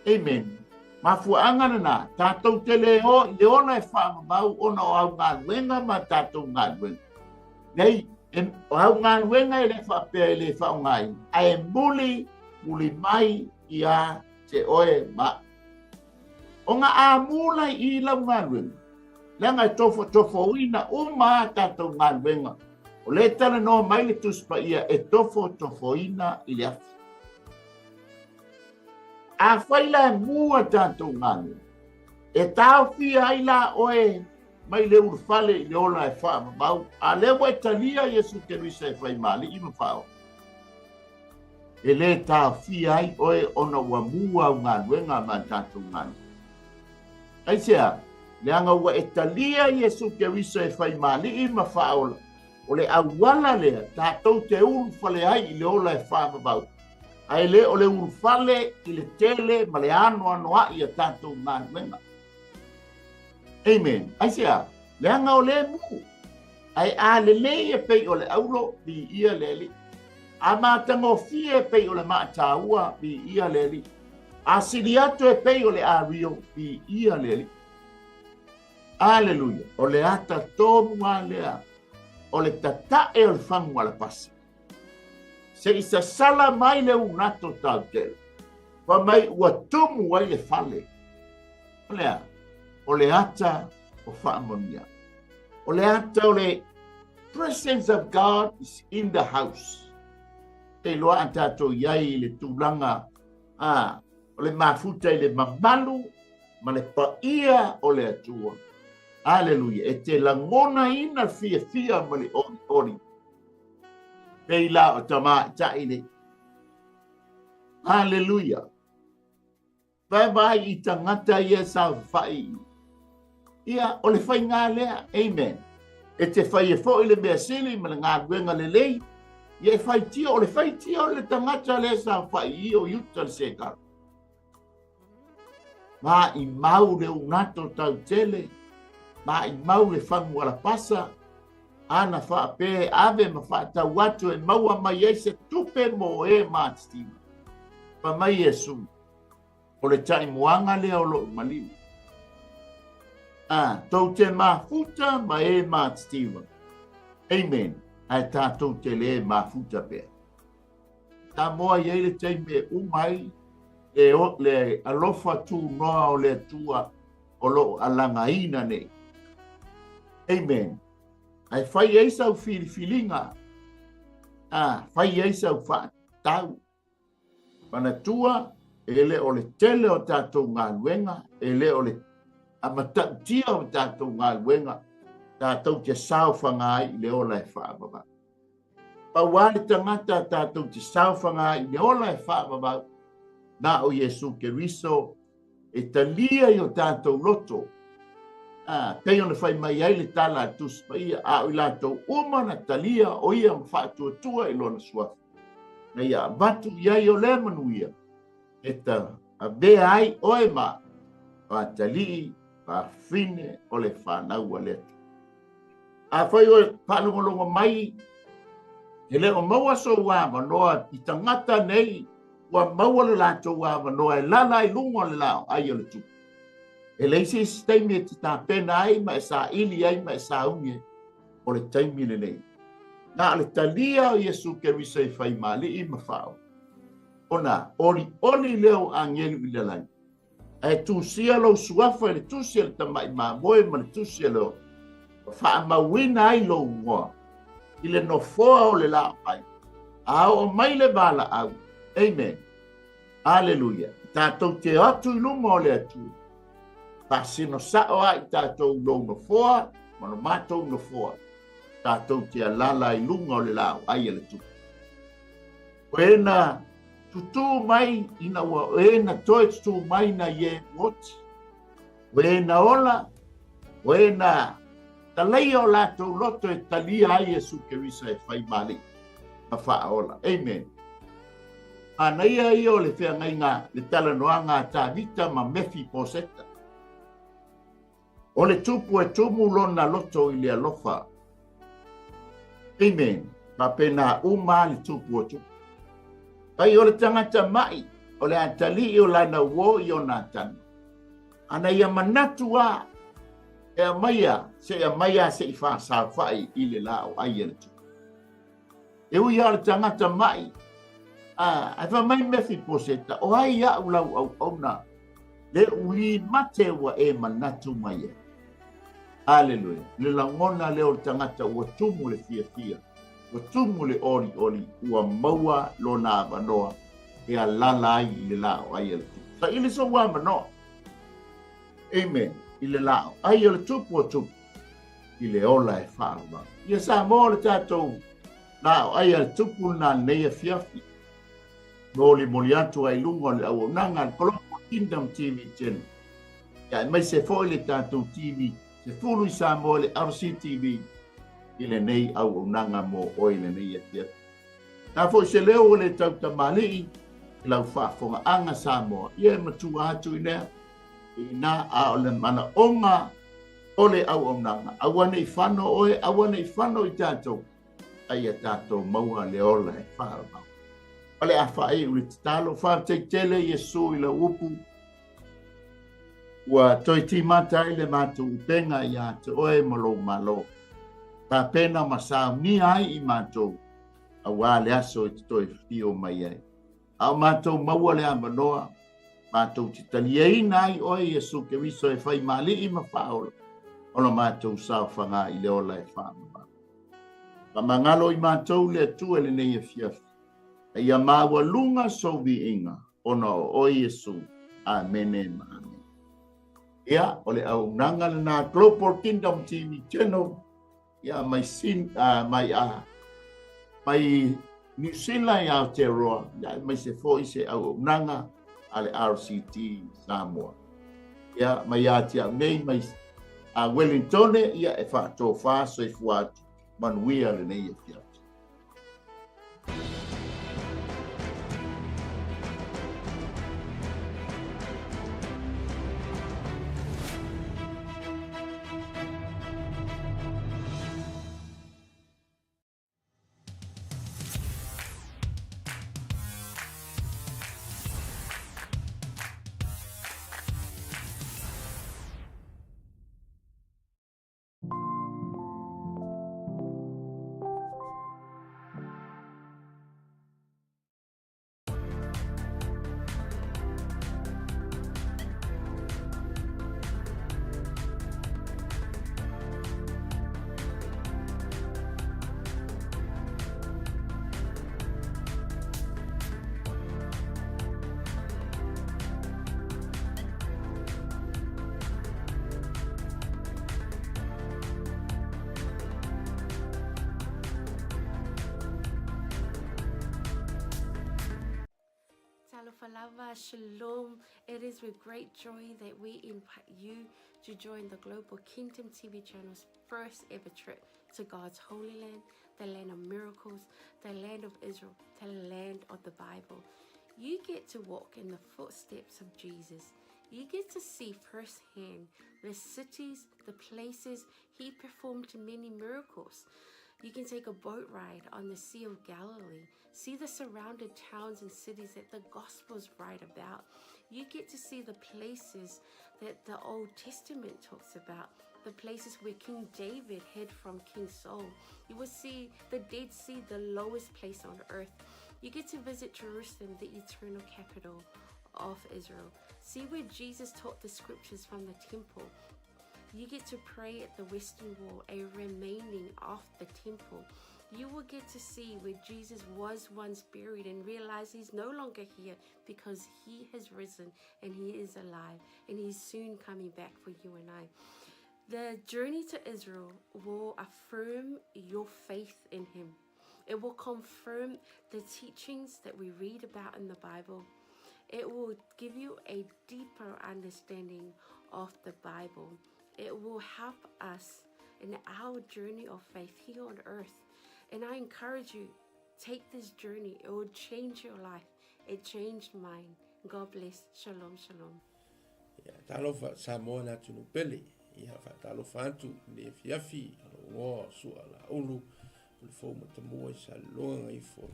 Amen. Mafuaaga lena, tatou te lē o i le ola e faavavau ona o au galuega ma tatou galuega. Nei, e, o au galuega e lē faapea e lē faaaogaina, ae muli, muli mai ia te oe ma. Ona a mū la i lau galuega, leaga e tofotofoina uma a tatou galuega. O lea e talanoa mai le Tusi Paia e tofotofoina i le afi. Afai la e mū a tatou galuega, e taofia ai la oe mai le ulufale i le ola e faavavau, a lea ua e talia Iesu Keriso e fai ma Alii ma Faaola. E lē taofia ai oe ona ua mū au galuega ma tatou galuega. Aisea? Leaga ua e talia Iesu Keriso e fai ma Alii ma Faaola, o le auala lea tatou te ulufale ai i le ola e faavavau, ae le o le ulufale i le tele ma le anoanoa'i a tatou galuega. Amen. Aisea? Leaga o lea e mū. Ae a lelei e pei o le aulo, viia le Alii. A matagofie e pei o le maataua, viia le Alii. A sili atu e pei o le ario, viia le Alii. Aleluia! O le ata tonu lava lea o le tata'e o le fagu alapasa. Se i sasala mai le unato tautele, fai mai ua tumu ai le fale. O le a? O le ata o faamanuiaga. O le ata o le presence of God is in the house. Te iloa a tatou i ai i le tulaga a, o le mafuta i le mamalu ma le paia o le Atua. Aleluia. E te lagonaina le fiafia ma le olioli. Pei la o tamaitai nei. Aleluia. Vaevae i tagata ia saofafai i. Ia, o le faiga lea. Amen. E te faia foi le mea sili ma le galuega lelei, ia e faitio, o le faitio o le tagata lea saofai i o i uta le sekala. Maimau le unato tautele, maimau le fagu alapasa, ana faapea e ave ma faatau atu e maua mai ai se tupe mo e matitiva. Fai mai Iesu, O le taimuaga lea o lo'u maliu. A, tou te mafuta ma e matitiva. Amen. Ae tatou te lē mafuta pea. Samoa i ai le taimi e uma ai le, le alofa tunoa o le Atua o lo o alagaina nei. Amen. Ae fai ai sau filifiliga, a, fai ai sau faatau. Manatua, e le o le tele o tatou galuega, e le o le matautia o tatou galuega, tatou te saofaga ai i le ola e faavavau. Pau lava le tagata tatou te saofaga ai i le ola e faavavau, na o Iesu Keriso e talia i o tatou loto. A, pei ona fai mai ai le tala a le Tusi Paia, a o i latou uma na talia o ia ma faatuatua i lona suafa, na ia avatu i ai o lea manuia, e ta avea ai oe ma o atalii fafine o le fanau a le Atua. Afai oe faalogologo mai, e le o maua sou avanoa i tagata nei ua maua le latou avanoa e lala ai luga o le laoai o le tupu. E leai se isi taimi e te tapena ai ma e saili ai ma e sauni ai, o le taimi lenei. Na o le talia o Iesu Keriso e fai ma alii ma faaola, ona olioli lea o agelu i le lagi, ae tusia lou suafa i le tusi a le tamai mamoe ma le tusi a le ola, ma faamauina ai lou igoa i le nofoa o le laoai, a oo mai le valaau. Amen. Aleluia. Tatou te o atu i luma o le Atua. Faasino sao a i tatou lou nofoa ma lo matou nofoa. Tatou te alala i luga o le laoai a le Tupu. O e na tutū mai ina ua o e na toe tutū mai na i e oti. O e na ola, o e na talaia o latou loto e talia ai Iesu Keriso e fai ma alii ma faaola. Amen. Manaia ia o le feagaiga le talanoaga a Tavita ma Mefiposeta. O le tupu e tumu lona loto i le alofa. Amen. Faapena uma le tupu o tupu. Pai o le tagata mai, o le atalii o lana uo i ona atana. Ana ia manatu a, e aumaia, se i aumaia se i faasaofai i le laoai a le tupu. E ui lava o le tagata mai, a, ae fai mai Mefiposeta, o ai au lau auauna, le uli mate ua e manatu mai ai. Aleluia. Le lagona lea o le tagata ua tumu le fiafia, ua tumu le olioli, ua maua lona avanoa e alala ai i le laoai a le tupu. Saili sou avanoa. Amen. I le laoai o le tupu o tupu, i le ola e faavavau. Ia Samoa o le tatou laoai a le tupu lena lenei afiafi. Molimoli atu ai luga o le auaunaga a le Global Kingdom TV Channel. Ia aemaise foi le tatou TV 10 i Samoa le RCTV i lenei auaunaga mo oe i lenei afiafi. Na foi se leo o le tautamalii i lau faafogaaga Samoa, ia e matua atu i lea, ina a o le manaoga o le auaunaga, aua ne i fano oe, aua ne i fano i tatou, a ia tatou maua le ola e faavavau. O le a faaiu le tatalo, faafetai tele Iesu i lau upu, ua toe timata ai le matou upega iā te oe ma lou Malo. Tapena ma saunia ai i matou, auā le aso e te toe fio mai ai. A o matou maua le avanoa, matou te taliaina ai oe Iesu Keriso e fai ma Alii ma Faaola, o lo matou saofaga i le ola e faavavau. Faamagalo i matou le Atua i lenei afiafi, a ia maualuga sou viiga ona o oe Iesu. Amene ma amene. Ia, o le auaunaga lena Global Kingdom TV Channel, ia mai sin, mai a mai New Zealand i Aotearoa, ia aemaise foi se auaunaga a le RCT Samoa. Ia, mai ia te au nei, mai a Wellingtone, ia e faatofā soifua atu, manuia lenei afiafi. Talofa lava, shalom. It is with great joy that we invite you to join the Global Kingdom TV channel's first ever trip to God's Holy Land, the land of miracles, the land of Israel, the land of the Bible. You get to walk in the footsteps of Jesus. You get to see firsthand the cities, the places he performed many miracles. You can take a boat ride on the Sea of Galilee, see the surrounded towns and cities that the Gospels write about. You get to see the places that the Old Testament talks about, the places where King David hid from King Saul. You will see the Dead Sea, the lowest place on earth. You get to visit Jerusalem, the eternal capital of Israel. See where Jesus taught the scriptures from the temple. You get to pray at the Western Wall, a remaining of the temple. You will get to see where Jesus was once buried and realize he's no longer here because he has risen and he is alive and he's soon coming back for you and I. The journey to Israel will affirm your faith in him. It will confirm the teachings that we read about in the Bible. It will give you a deeper understanding of the Bible. It will help us in our journey of faith here on earth. And I encourage you, take this journey. It will change your life. It changed mine. God bless. Shalom, shalom. Ia, talofa Samoa le atunuu pele. Ia, faatalofa atu i le afiafi o lou igoa o Sua Laulu, o le fou matamua i Saleloga Gagaifo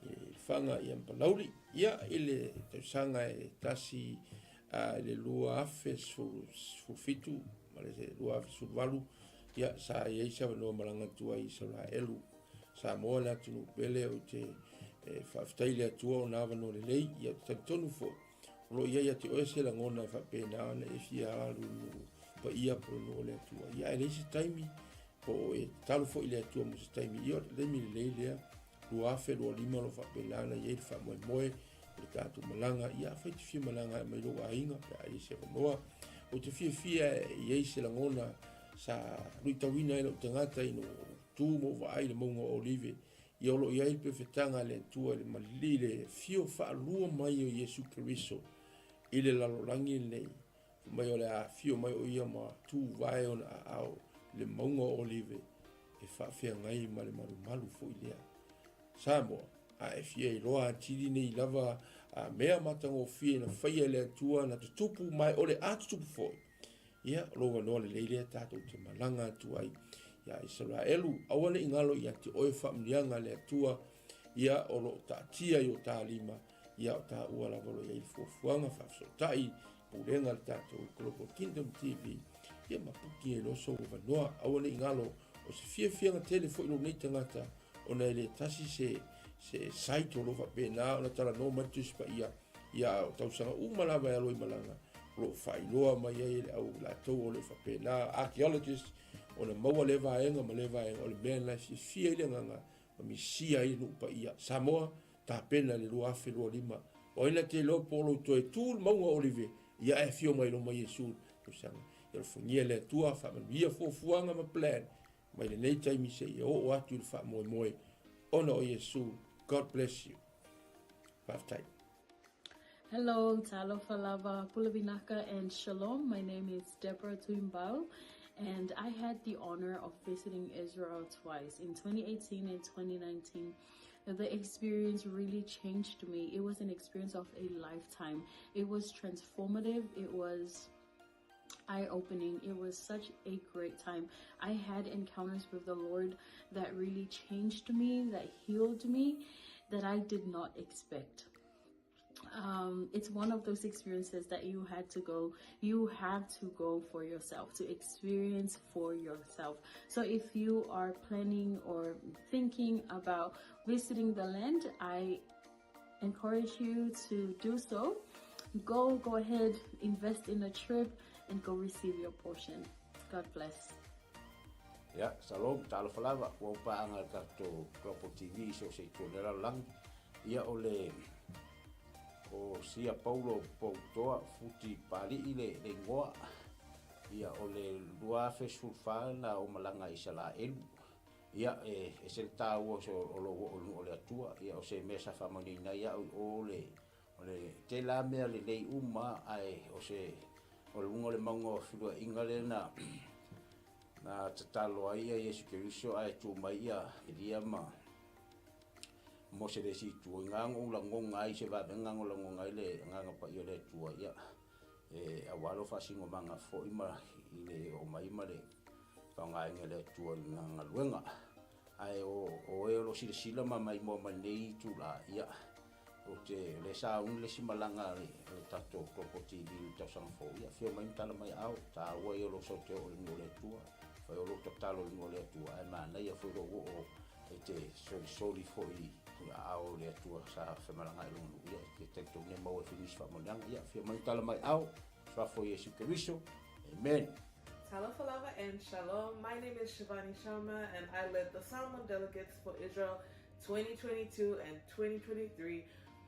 i Lefaga ia ma Palauli. Ia, i le tausaga e tasi i le 2017 ma le 2018, ia, sa i ai se avanoa malaga atu ai i Isaraelu. Samoa le atunuu pele, ou te faafetai i le Atua ona avanoa lelei, ia, ou te talitonu foi, O lo o i ai ia te oe se lagona e faapena ona e fia alu i nuu paia po o le nuu o le Atua. Ia, ae leai se taimi, po o e tatalo foi i le Atua mo se taimi. Ia, o le taimi lelei lea, 2025 o lo o faapena ona i ai le faamoemoe o le tatou malaga. Ia, afai e te fia malaga ae mai lou aiga pe a i ai se avanoa. Ou te fiafia e i ai se lagona sa luitauina ai lou tagata ina ua ou tu ma ou vaai i le mauga o Olive Ia o lo o i ai le pefetaga a le Atua i le malili i le afio faalua mai o Iesu Keriso i le lalolagi lenei, fai mai o le a afio mai o ia ma tuvae ona aao i le mauga o Olive e faafeagai ma le malumalu foi lea. Samoa, a e fia iloa atili nei lava a mea matagofie na faia e le Atua na tutupu ma e o le a tutupu foi, Ia, o lou avanoa lelei lea tatou te malaga atu ai iā Isaraelu. Aua ne i galo ia te oe faamanuiaga a le Atua, ia o lo o taatia i o ta lima, ia o taua lava o lo o i ai le fuafuaga faafesootai, pulega a le tatou Global Kingdom TV, ia ma puki ai loa sou avanoa. Aua ne i galo, o se fiafiaga tele foi lou nei tagata, ona e le tasi se, se site o lo o faapena ona talanoa mai le Tusi Paia, Ia, o tausaga uma lava e alo i malaga, o lo o faailoa mai ai e le au latou o lo o faapena, archaeologists, ona maua lea vaega ma lea vaega, o le mea lena e fiafia ai le agaga ma misia ai le nuu paia. Samoa, tapena i le 2025. O ai na te iloa po o lou toe tu le mauga o Olive, ia ae afio mai loma Iesu i le tausaga. Ia alofagia e le Atua, faamanuia fuafuaga ma plan mai lenei taimi seia oo atu i le faamoemoe ona o Iesu. God bless you. Faafetai. Hello, talofa lava, pule vinaka and shalom. My name is Deborah Tuimbau and I had the honor of visiting Israel twice in 2018 and 2019. The experience really changed me. It was an experience of a lifetime. It was transformative. It was eye-opening. It was such a great time. I had encounters with the Lord that really changed me, that healed me, that I did not expect. It's one of those experiences that you had to go, you have to go for yourself, to experience for yourself. So if you are planning or thinking about visiting the land, I encourage you to do so. Go, go ahead, invest in a trip and go receive your portion. God bless. Ia, shalom, talofa lava, ua ou paaga i le tatou Global TV i so o se itu o le lalolagi. Ia, o le, o Sia Paulo Poutoa Futi Papali'i le, le igoa. Ia, o le 2014 na ou malaga i Isalaelu. Ia, e ese le taua o lou oo i le nuu o le Atua. Ia, o se mea sa faamanuiaina ai au i o le O le tele lava mea lelei uma ae o se o le luga o le mauga o feluaiga lea na na tatalo ai ia Iesu Keriso ae tu mai ia Elia ma Mose le isi itu. I na ou lagona ai se vavega na lagona ai le Agaga Paia o le Atua, ia, e aua lou faasinomaga foi ma i le oo mai ma le faaaogaina e le Atua i lana galuega. Ae o o e o lo o silasila ma maimoa mai lenei itula, ia, ou te, o lea sa uni le isi malaga a le, a le tatou Global TV i le tausaga fou, ia, afio mai ma tala mai aao, taua ia o lou sau te oo i le nuu o le Atua, fai o lou tatalo i le nuu o le Atua, ae manaia foi lou oo e te solisoli foi i aao o le Atua sa femalagaai i lona nuu, ia, e te talitonu e maua ai foi nisi faamanuiaga. Ia, afio mai ma tala mai aao, Suafa o Iesu Keriso. Amen. Talofa lava and shalom. My name is Shivani Sharma and I led the Samoan delegates for Israel 2022 and 2023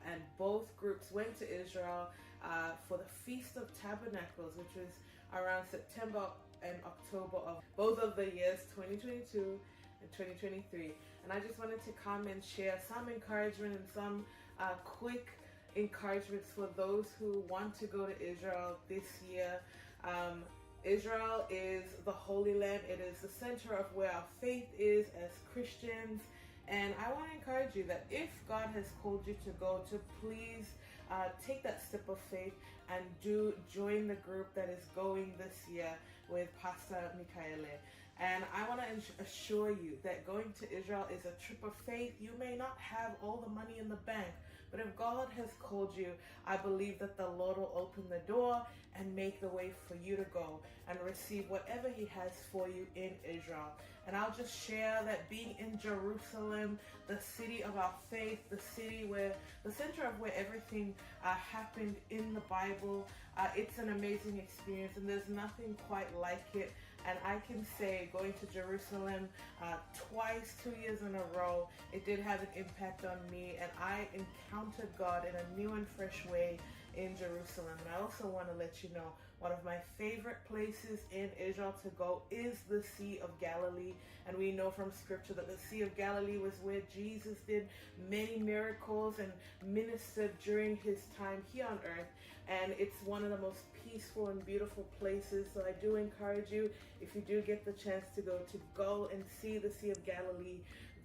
and both groups went to Israel uh, for the Feast of Tabernacles, which was around September and October of both of the years 2022 and 2023. And I just wanted to come and share some encouragement and some uh, quick encouragements for those who want to go to Israel this year. Um, Israel is the Holy Land. It is the center of where our faith is as Christians. And I want to encourage you that if God has called you to go, to please uh, take that step of faith and do join the group that is going this year with Pastor Mikaele. And I want to assure you that going to Israel is a trip of faith. You may not have all the money in the bank, but if God has called you, I believe that the Lord will open the door and make the way for you to go and receive whatever He has for you in Israel. And I'll just share that being in Jerusalem, the city of our faith, the city where the center of where everything uh, happened in the Bible, uh, it's an amazing experience, and there's nothing quite like it. And I can say, going to Jerusalem uh, twice, two years in a row, it did have an impact on me, and I encountered God in a new and fresh way in Jerusalem. And I also want to let you know one of my favorite places in Israel to go is the Sea of Galilee. And we know from scripture that the Sea of Galilee was where Jesus did many miracles and ministered during his time here on earth. And it's one of the most peaceful and beautiful places. So I do encourage you, if you do get the chance to go, to go and see the Sea of Galilee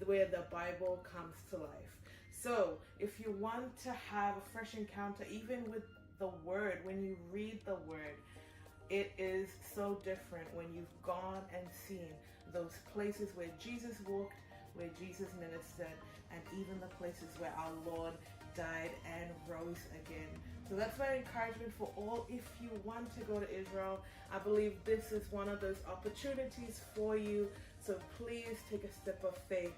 where the Bible comes to life. So, if you want to have a fresh encounter, even with the Word, when you read the Word, it is so different when you've gone and seen those places where Jesus walked, where Jesus ministered, and even the places where our Lord died and rose again. So that's my encouragement for all. If you want to go to Israel, I believe this is one of those opportunities for you. So please take a step of faith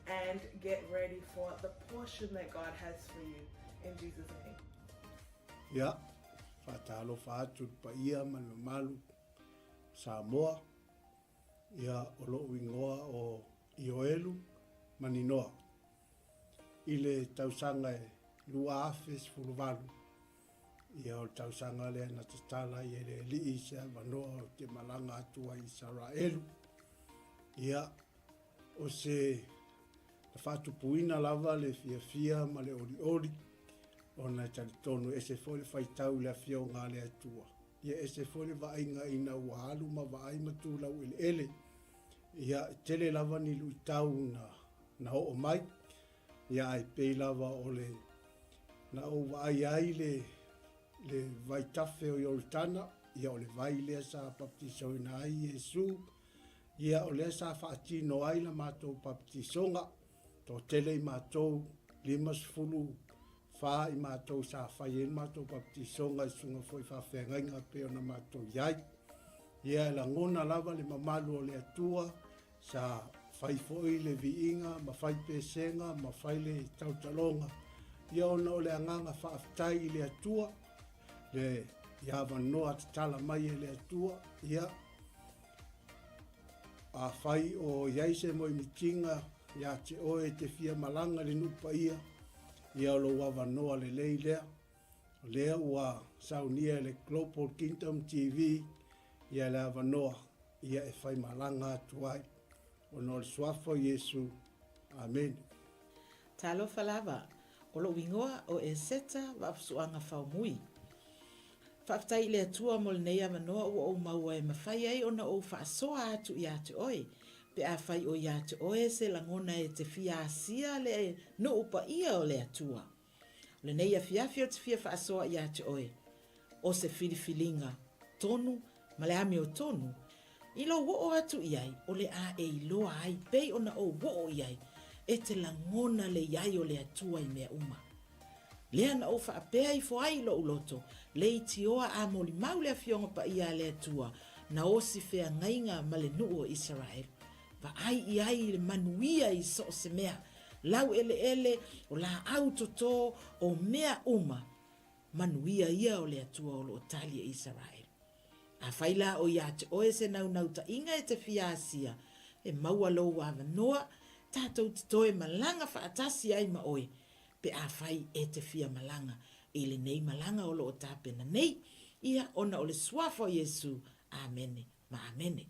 and get ready for the portion that God has for you. In Jesus' name. Ia, faatalofa atu i le paia ma le mamalu Samoa. Ia, o lou igoa o Ioelu Maninoa. I le tausaga e 2018, ia o le tausaga lea na tatala ai e le Alii i se avanoa ou te malaga atu ai i Isaraelu. Ia, o se na faatupuina lava le fiafia ma le olioli, ona e talitonu e ese foi le faitau i le Afioga a le Atua. Ia ese foi le vaaiga ina ua alu ma vaai ma tu laueleele. Ia, e tele lava ni luitau na, na oo mai, ia ae pei lava o le na ou vaai ai le, le vaitafe o Ioritana, ia o le vai lea sa baptisoina ai Iesu, ia o lea sa faatino ai la matou baptisoga, toatele i matou, 54 i matou sa fai ai le matou baptisoga i susuga foi i faafeagaiga pei ona matou i ai. Ia e lagona lava le mamalu o le Atua Sa fai foi le viiga ma fai pesega ma fai le tautaloga, ia ona o le agaga faafetai i le Atua, le i avanoa tatala mai e le Atua, ia afai o i ai se moemitiga ia te oe e te fia malaga i le nuu paia, ia o lou avanoa lelei lea. O lea ua saunia e le Global Kingdom TV ia le avanoa ia e faimalaga atu ai ona o le Suafa o Iesu. Amene. Talofa lava. O lou igoa o Eseta Vaafusuaga Faumui. Faafetai i le Atua mo lenei avanoa ua ou maua e mafai ai ona ou faasoa atu ia te oe, pe afai o ia te oe se lagona e te fia asia le nuu paia o le Atua. O lenei afiafi ou te fia faasoa ia te oe, o se filifiliga tonu ma le amiotonu, i lou oo atu i ai, o le a e iloa ai pei ona ou oo i ai, e te lagona le i ai o le Atua i mea uma. Lea na ou faapea ifo ai i lou loto, leitioa a molimau le Afioga Paia a le Atua, na osi feagaiga ma le nuu o Isaraelu. Vaai i ai i le manuia i so o se mea, laueleele, o laau toto, o mea uma, manuia ia o le Atua o lo o tali e Isaraelu. Afai la o ia te oe se naunautaiga e te fia asia, e maua lou avanoa, tatou te toe malaga faatasi ai ma oe, pe afai e te fia malaga i lenei malaga o lo o tapena nei, ia ona o le Suafa o Iesu. Amene ma amene.